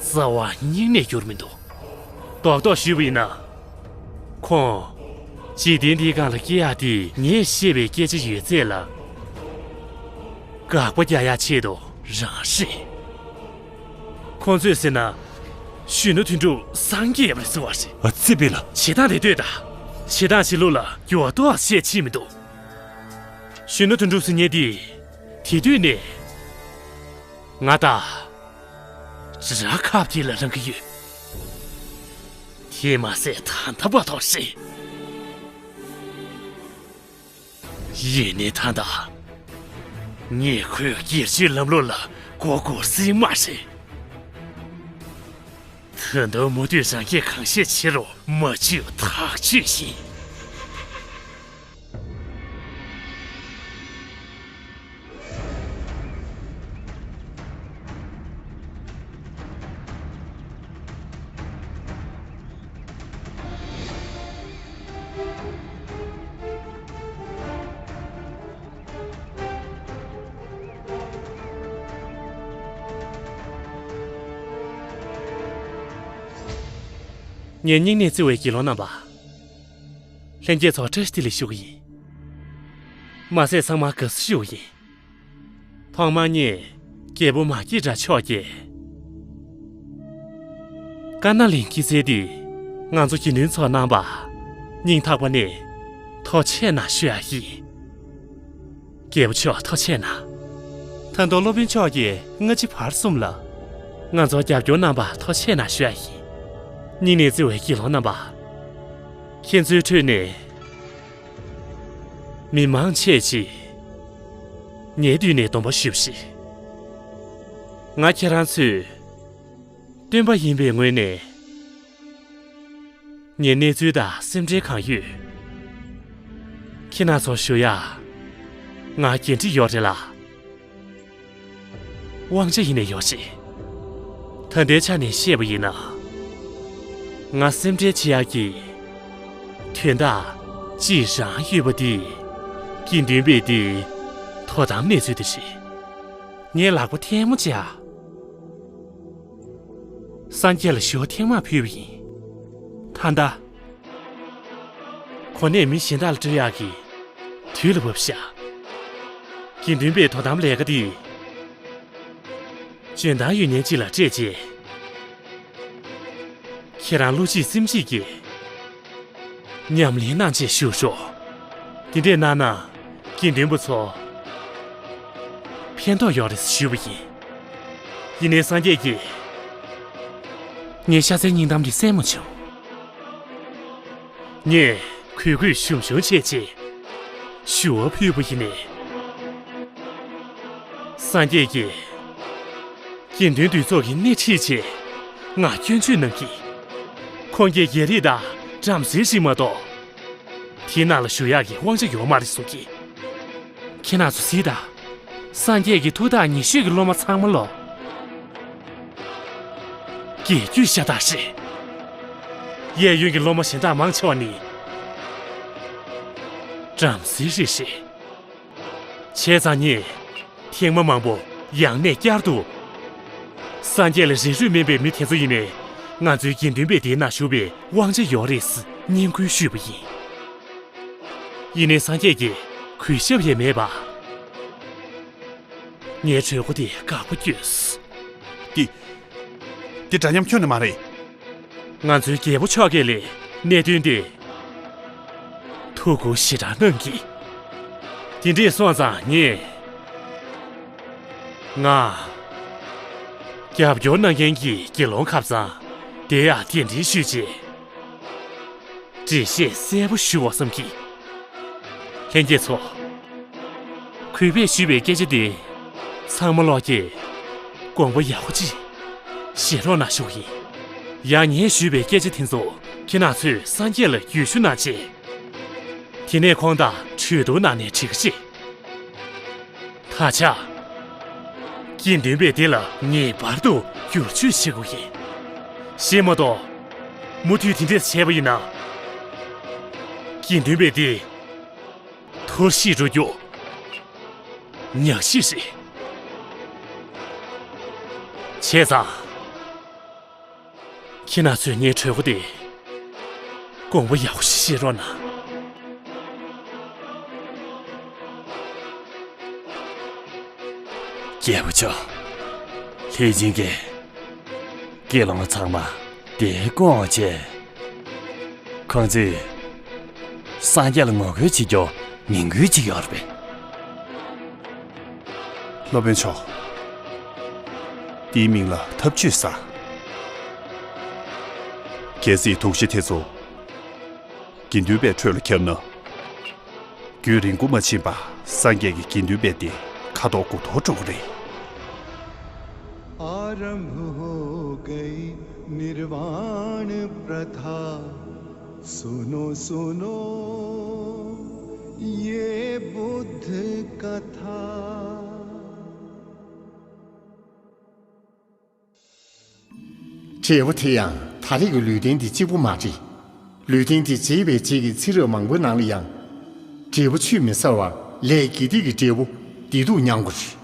རྩ་བ་ཉིད་ནས་འགྱུར་མི་འདུག། རྡོག་རྡོག་ཞུས་པ་ཡིན་ན། ཁོང་འཇིག་རྟེན་འདིའི་སྒང་ལ་སྐྱེ་ཡག་དེ་ངས་བཤད་པའི་སྐད་ཆ་ཡོད་ཚད་ལ་དགག་པ་རྒྱག་ཡག་ཆེད་དུ་རང་རེད། ཁོང་ཚོས་ཟེར་ན། གཞོན་ནུ་དོན་གྲུབ་སངས་རྒྱས་ཡིན་པ་རེད་ཟེར་བ་རེད། ཨ་ཙི་པི་ལ། བྱེད་སྟངས་དེ་ལྟོས་དང་། བྱེད་སྟངས་བྱེད་ལུགས་ལ་འགྱུར་བ་ཏོག་ཙམ་ཕྱིན་མི་འདུག། གཞོན་ནུ་དོན་གྲུབ་ཟེར་མཁན་དེ། དེ་དུས་ནས་ང་དང་དགྲ་ཁ་གཏད་ལ་ལངས་ཀྱི་ཡོད། དེ་མ་ཟད་ད་ལྟ་བར་དུ་རེད། ཡིན་ནའི་ད་ལྟ་ངས་ཁོའི་སྒེར་གཅོད་ལམ་ལུགས་ལ་མགོ་སྒུར་སྲིད་མ་རེད། ད་དུང་མུ་མཐུད་རང་སྐད་གང་བཤད་བྱེད་རོགས། མ་བྱེད་ཐག་ཆོད་ཡིན། ངའི་སྙིང་ནས་བརྩེ་བའི་དགེ་སློང་རྣམ་པ། ལྷན་རྒྱས་ཚོར་བཀྲ་ཤིས་བདེ་ལེགས་ཞུ་གི་ཡིན། མ་ཟད་ཚང་མར་དགའ་བསུ་ཞུ་གི་ཡིན། ཐོག་མར་ངས་རྒྱལ་པོ་མ་སྐྱེས་དགྲ་མཆོག་གིས་དཀར་ནག་གླིང་སྐྱེད་ཚལ་འདི་ང་ཚོ་དགེ་འདུན་ཚོ་གནང་བར་སྙིང་ཐག་པ་ནས་ཐུགས་རྗེ་གནང་ཞུ་ཡག་ཡིན། རྒྱལ་པོ་མཆོག་ཐུགས་རྗེ་གནང་། ད་དུང་སློབ་དཔོན་མཆོག་གིས་སྔ་ཕྱི་བར་གསུམ་ལ་ང་ཚོར་རྒྱབ་སྐྱོར་གནང་བར་ཐུགས་རྗེ་གནང་ཞུ་ཡག་ཡིན། སྙིང་ནས་བརྩེ་བའི་དགེ་སློང་རྣམ་པ། ཁྱེད་ཚོའི་ཁྲོད་ནས་མི་མང་ཆེ་ཅིག་ངའི་མདུན་ནས་སྡོམ་པ་ཞུས་པ་རེད། ང་ཁྱེད་རང་ཚོའི་སྟོན་པ་ཡིན་པའི་ངོས་ནས་ངའི་གནས་ཚུལ་དང་སེམས་ཁྲལ་གང་ཡོད། ཁྱེད་རང་ཚོར་ཞུ་ཡག་ང་འགན་འཁྲི་ཡོད་རེད་ལ། དབང་ཆ་ཡིན་ནའི་ཡོད་རེད། ད་ལྟའི་ཆ་ནས་བཤད་པ་ཡིན་ན། ང་སེམས་ཁྲལ་བྱེད་ཡག་གི་དོན་དག་གཅིག་རང་ཡོད་པ་དེ། དགེ་འདུན་པའི་སྡེའི་དོ་དམ་གནས་ཚུལ་དེ་རེད། ངས་ལག་པ་ཐལ་མོ་སྦྱར། སངས་རྒྱས་ལ་ཞུ་བ་ཐེངས་མང་ཕུལ་བ་ཡིན། ད་ལྟ། གོ་གནས་མི་གཞན་དག་ལ་སྤྲོད་ཡག་གི་དུས་ལ་བབས་ཤག། དགེ་འདུན་པའི་དོ་དམ་ལས་ཀ་འདི་འཇོན་ཐང་ཡོད་མཁན་ཅིག་ལ་སྤྲད་རྗེས། ཁྱེད་རང་བློ་གཅིག་སེམས་གཅིག་གིས་ཉམས་ལེན་གནང་བྱས་བཞུགས་ཤོག། དེ་འདྲས་གནང་ན་དགེ་འདུན་པ་ཚོ་ཕན་ཐོགས་ཡོད་རེད་ཞུས་པ་ཡིན། ཡིན་ནའི་སངས་རྒྱས་ཀྱིས་ངའི་ཤ་ཚའི་སྙིང་གཏམ་འདི་གསན་མ་བྱུང་། ངས་གུས་གུས་ཞུམ་ཞུམ་བྱས་རྗེས་ཞུ་བ་ཕུལ་བ་ཡིན་ནའི། སངས་རྒྱས་ཀྱིས་དགེ་འདུན་འདུས་ཚོགས་ཀྱི་སྣེ་ཁྲིད་བྱས་ང་སྐྱོན་བརྗོད་གནང་གིས། ཁོང་གིས་རྒྱལ་རིགས་དང་བྲམ་ཟེ་ཞིག་མ་གཏོགས་དེའི་ནང་ལ་ཞུགས་ཡག་གི་དབང་ཆ་ཡོད་མ་རེད་གསུང་གིས། ཁྱེད་རང་ཚོ་གཟིགས་དང་། སངས་རྒྱས་ཀྱི་ཐུགས་ཐག་ཉེ་ཤོས་ཀྱི་སློབ་མ་ཚང་མ་ལོ། རྒྱལ་རྒྱུད་ཤ་སྟག་རེད། གཡས་གཡོན་གྱི་སློབ་མ་གཞན་དག་མང་ཆེ་བ་ནི་བྲམ་ཟེ་རེད་རེད། བྱས་ཙང་ངས་ཐེངས་མ་མང་པོ་ཡང་ནས་བསྐྱར་དུ། སངས་རྒྱས་ལ་རེ་ལྟོས་དམན་པའི་མི་དེ་ཚོ་ཡིན་ནའི་ང་ཚོའི་དགེ་འདུན་པའི་སྡེའི་ནང་ཞུགས་པའི་དབང་ཆ་ཡོད་རེད་སྙན་སྐུལ་ཞུས་པ་ཡིན། ཡིན་ནའི་སངས་རྒྱས་ཀྱིས་གུས་ཞབས་ཡས་མེད་པ། ངའི་གྲོས་འགོ་དེ་དགའ་པོ་སྐྱོས། དེ། དེ་འདྲ་མཉམ་ཁྱོན་ནས་མ་རེད། ང་ཚོའི་རྒྱལ་པོ་མཆོག་གིས་ལས་གནད་དོན་དེ་ཐུགས་ཁུར་ཞེ་དྲག་གནང་གིས། དེ་འདྲས་སོང་ཙང་ངས། ང་རྒྱབ་སྐྱོར་གནང་མཁན་གྱི་དགེ་སློང་ཁ་སང་དེ་ཡང་གདན་འདྲེན་ཞུས་རྗེས། འགྲེལ་བཤད་གསལ་པོ་ཞུ་བ་བསམ་གྱིས། ལྷན་རྒྱས་ཚོ། གུས་པས་ཞུས་པའི་སྐད་ཆ་འདི། ཚང་མ་ལོག་གིས། དགོངས་པ་ཡག་པོ་ཅིག་བཞེས་རོགས་གནང་ཞུ་གི་ཡིན། ཡང་ངས་ཞུས་པའི་སྐད་ཆ་དེ་ཚོ་ཁྱེད་རང་ཚོས་སངས་རྒྱས་ལ་འོས་ཤོག་གནང་རྗེས། དེ་ནས་ཁོང་དང་གྲོས་བསྡུར་གནང་ནས་འགྲིག་གི་རེད། ད་ཆ། དགེ་འདུན་པའི་སྡེ་ལ་ངེས་པར་དུ་བསྒྱུར་བཅོས་བྱེད་དགོས་ཀྱི། གཞན་མ་གཏོགས། མུ་མཐུད་དེ་འདྲས་བྱས་པ་ཡིན་ན། དགེ་འདུན་པའི་སྡེ། འཐོར་ཞིག་འགྲོ་རྒྱུ། ཉག་ཤི་རེད། བྱས་ཙང་། ཁྱེད་རང་ཚོས་ངའི་གྲོས་འགོ་དེ། དགོངས་པ་ཡག་པོ་ཞིག་བཞེས་རོགས་གནང་། རྒྱལ་པོ་མཆོག་ལྷས་བྱིན་གྱིས། དགེ་སློང་ཚང་མ་དེ་སྐོང་བྱས། ཁོང་ཚོས་སངས་རྒྱས་ལ་ངོ་རྒོལ་བྱེད་རྒྱུ་ཉེན་ཁུལ་ཅིག་ཡོད་རེད་པས། སློབ་དཔོན་མཆོག་དེའི་མིང་ལ་ཐབས་ཇུས་ཟེར། གལ་སྲིད་དོགས་གཞི་དེ་ཚོ་དགེ་འདུན་པའི་ཁྲོད་ལ་ཁྱབ་ན། རྒྱུན་རིང་པོ་མ་ཕྱིན་པར་སངས་རྒྱས་ཀྱི་དགེ་འདུན་པའི་སྡེ་ཁ་དོག་དགུ་དོག་འགྲོ་གི་རེད། आरंभ हो गई निर्वाण प्रथा। सुनो सुनो ये बुद्ध कथा। འབྲས་བུ་དེ་ཡང་ད་རེས་ཀྱི་ལུས་རྟེན་འདི་གཅིག་པུ་མ་རེད། ལུས་རྟེན་འདི་བརྗེས་པའི་རྗེས་ཀྱི་ཚེ་རབས་མང་པོའི་ནང་ལ་ཡང་། འབྲས་བུ་ཆུད་མི་ཟ་བར་ལས་དགེ་སྡིག་གི་འབྲས་བུ་བདེ་སྡུག་མྱང་དགོས་རེད།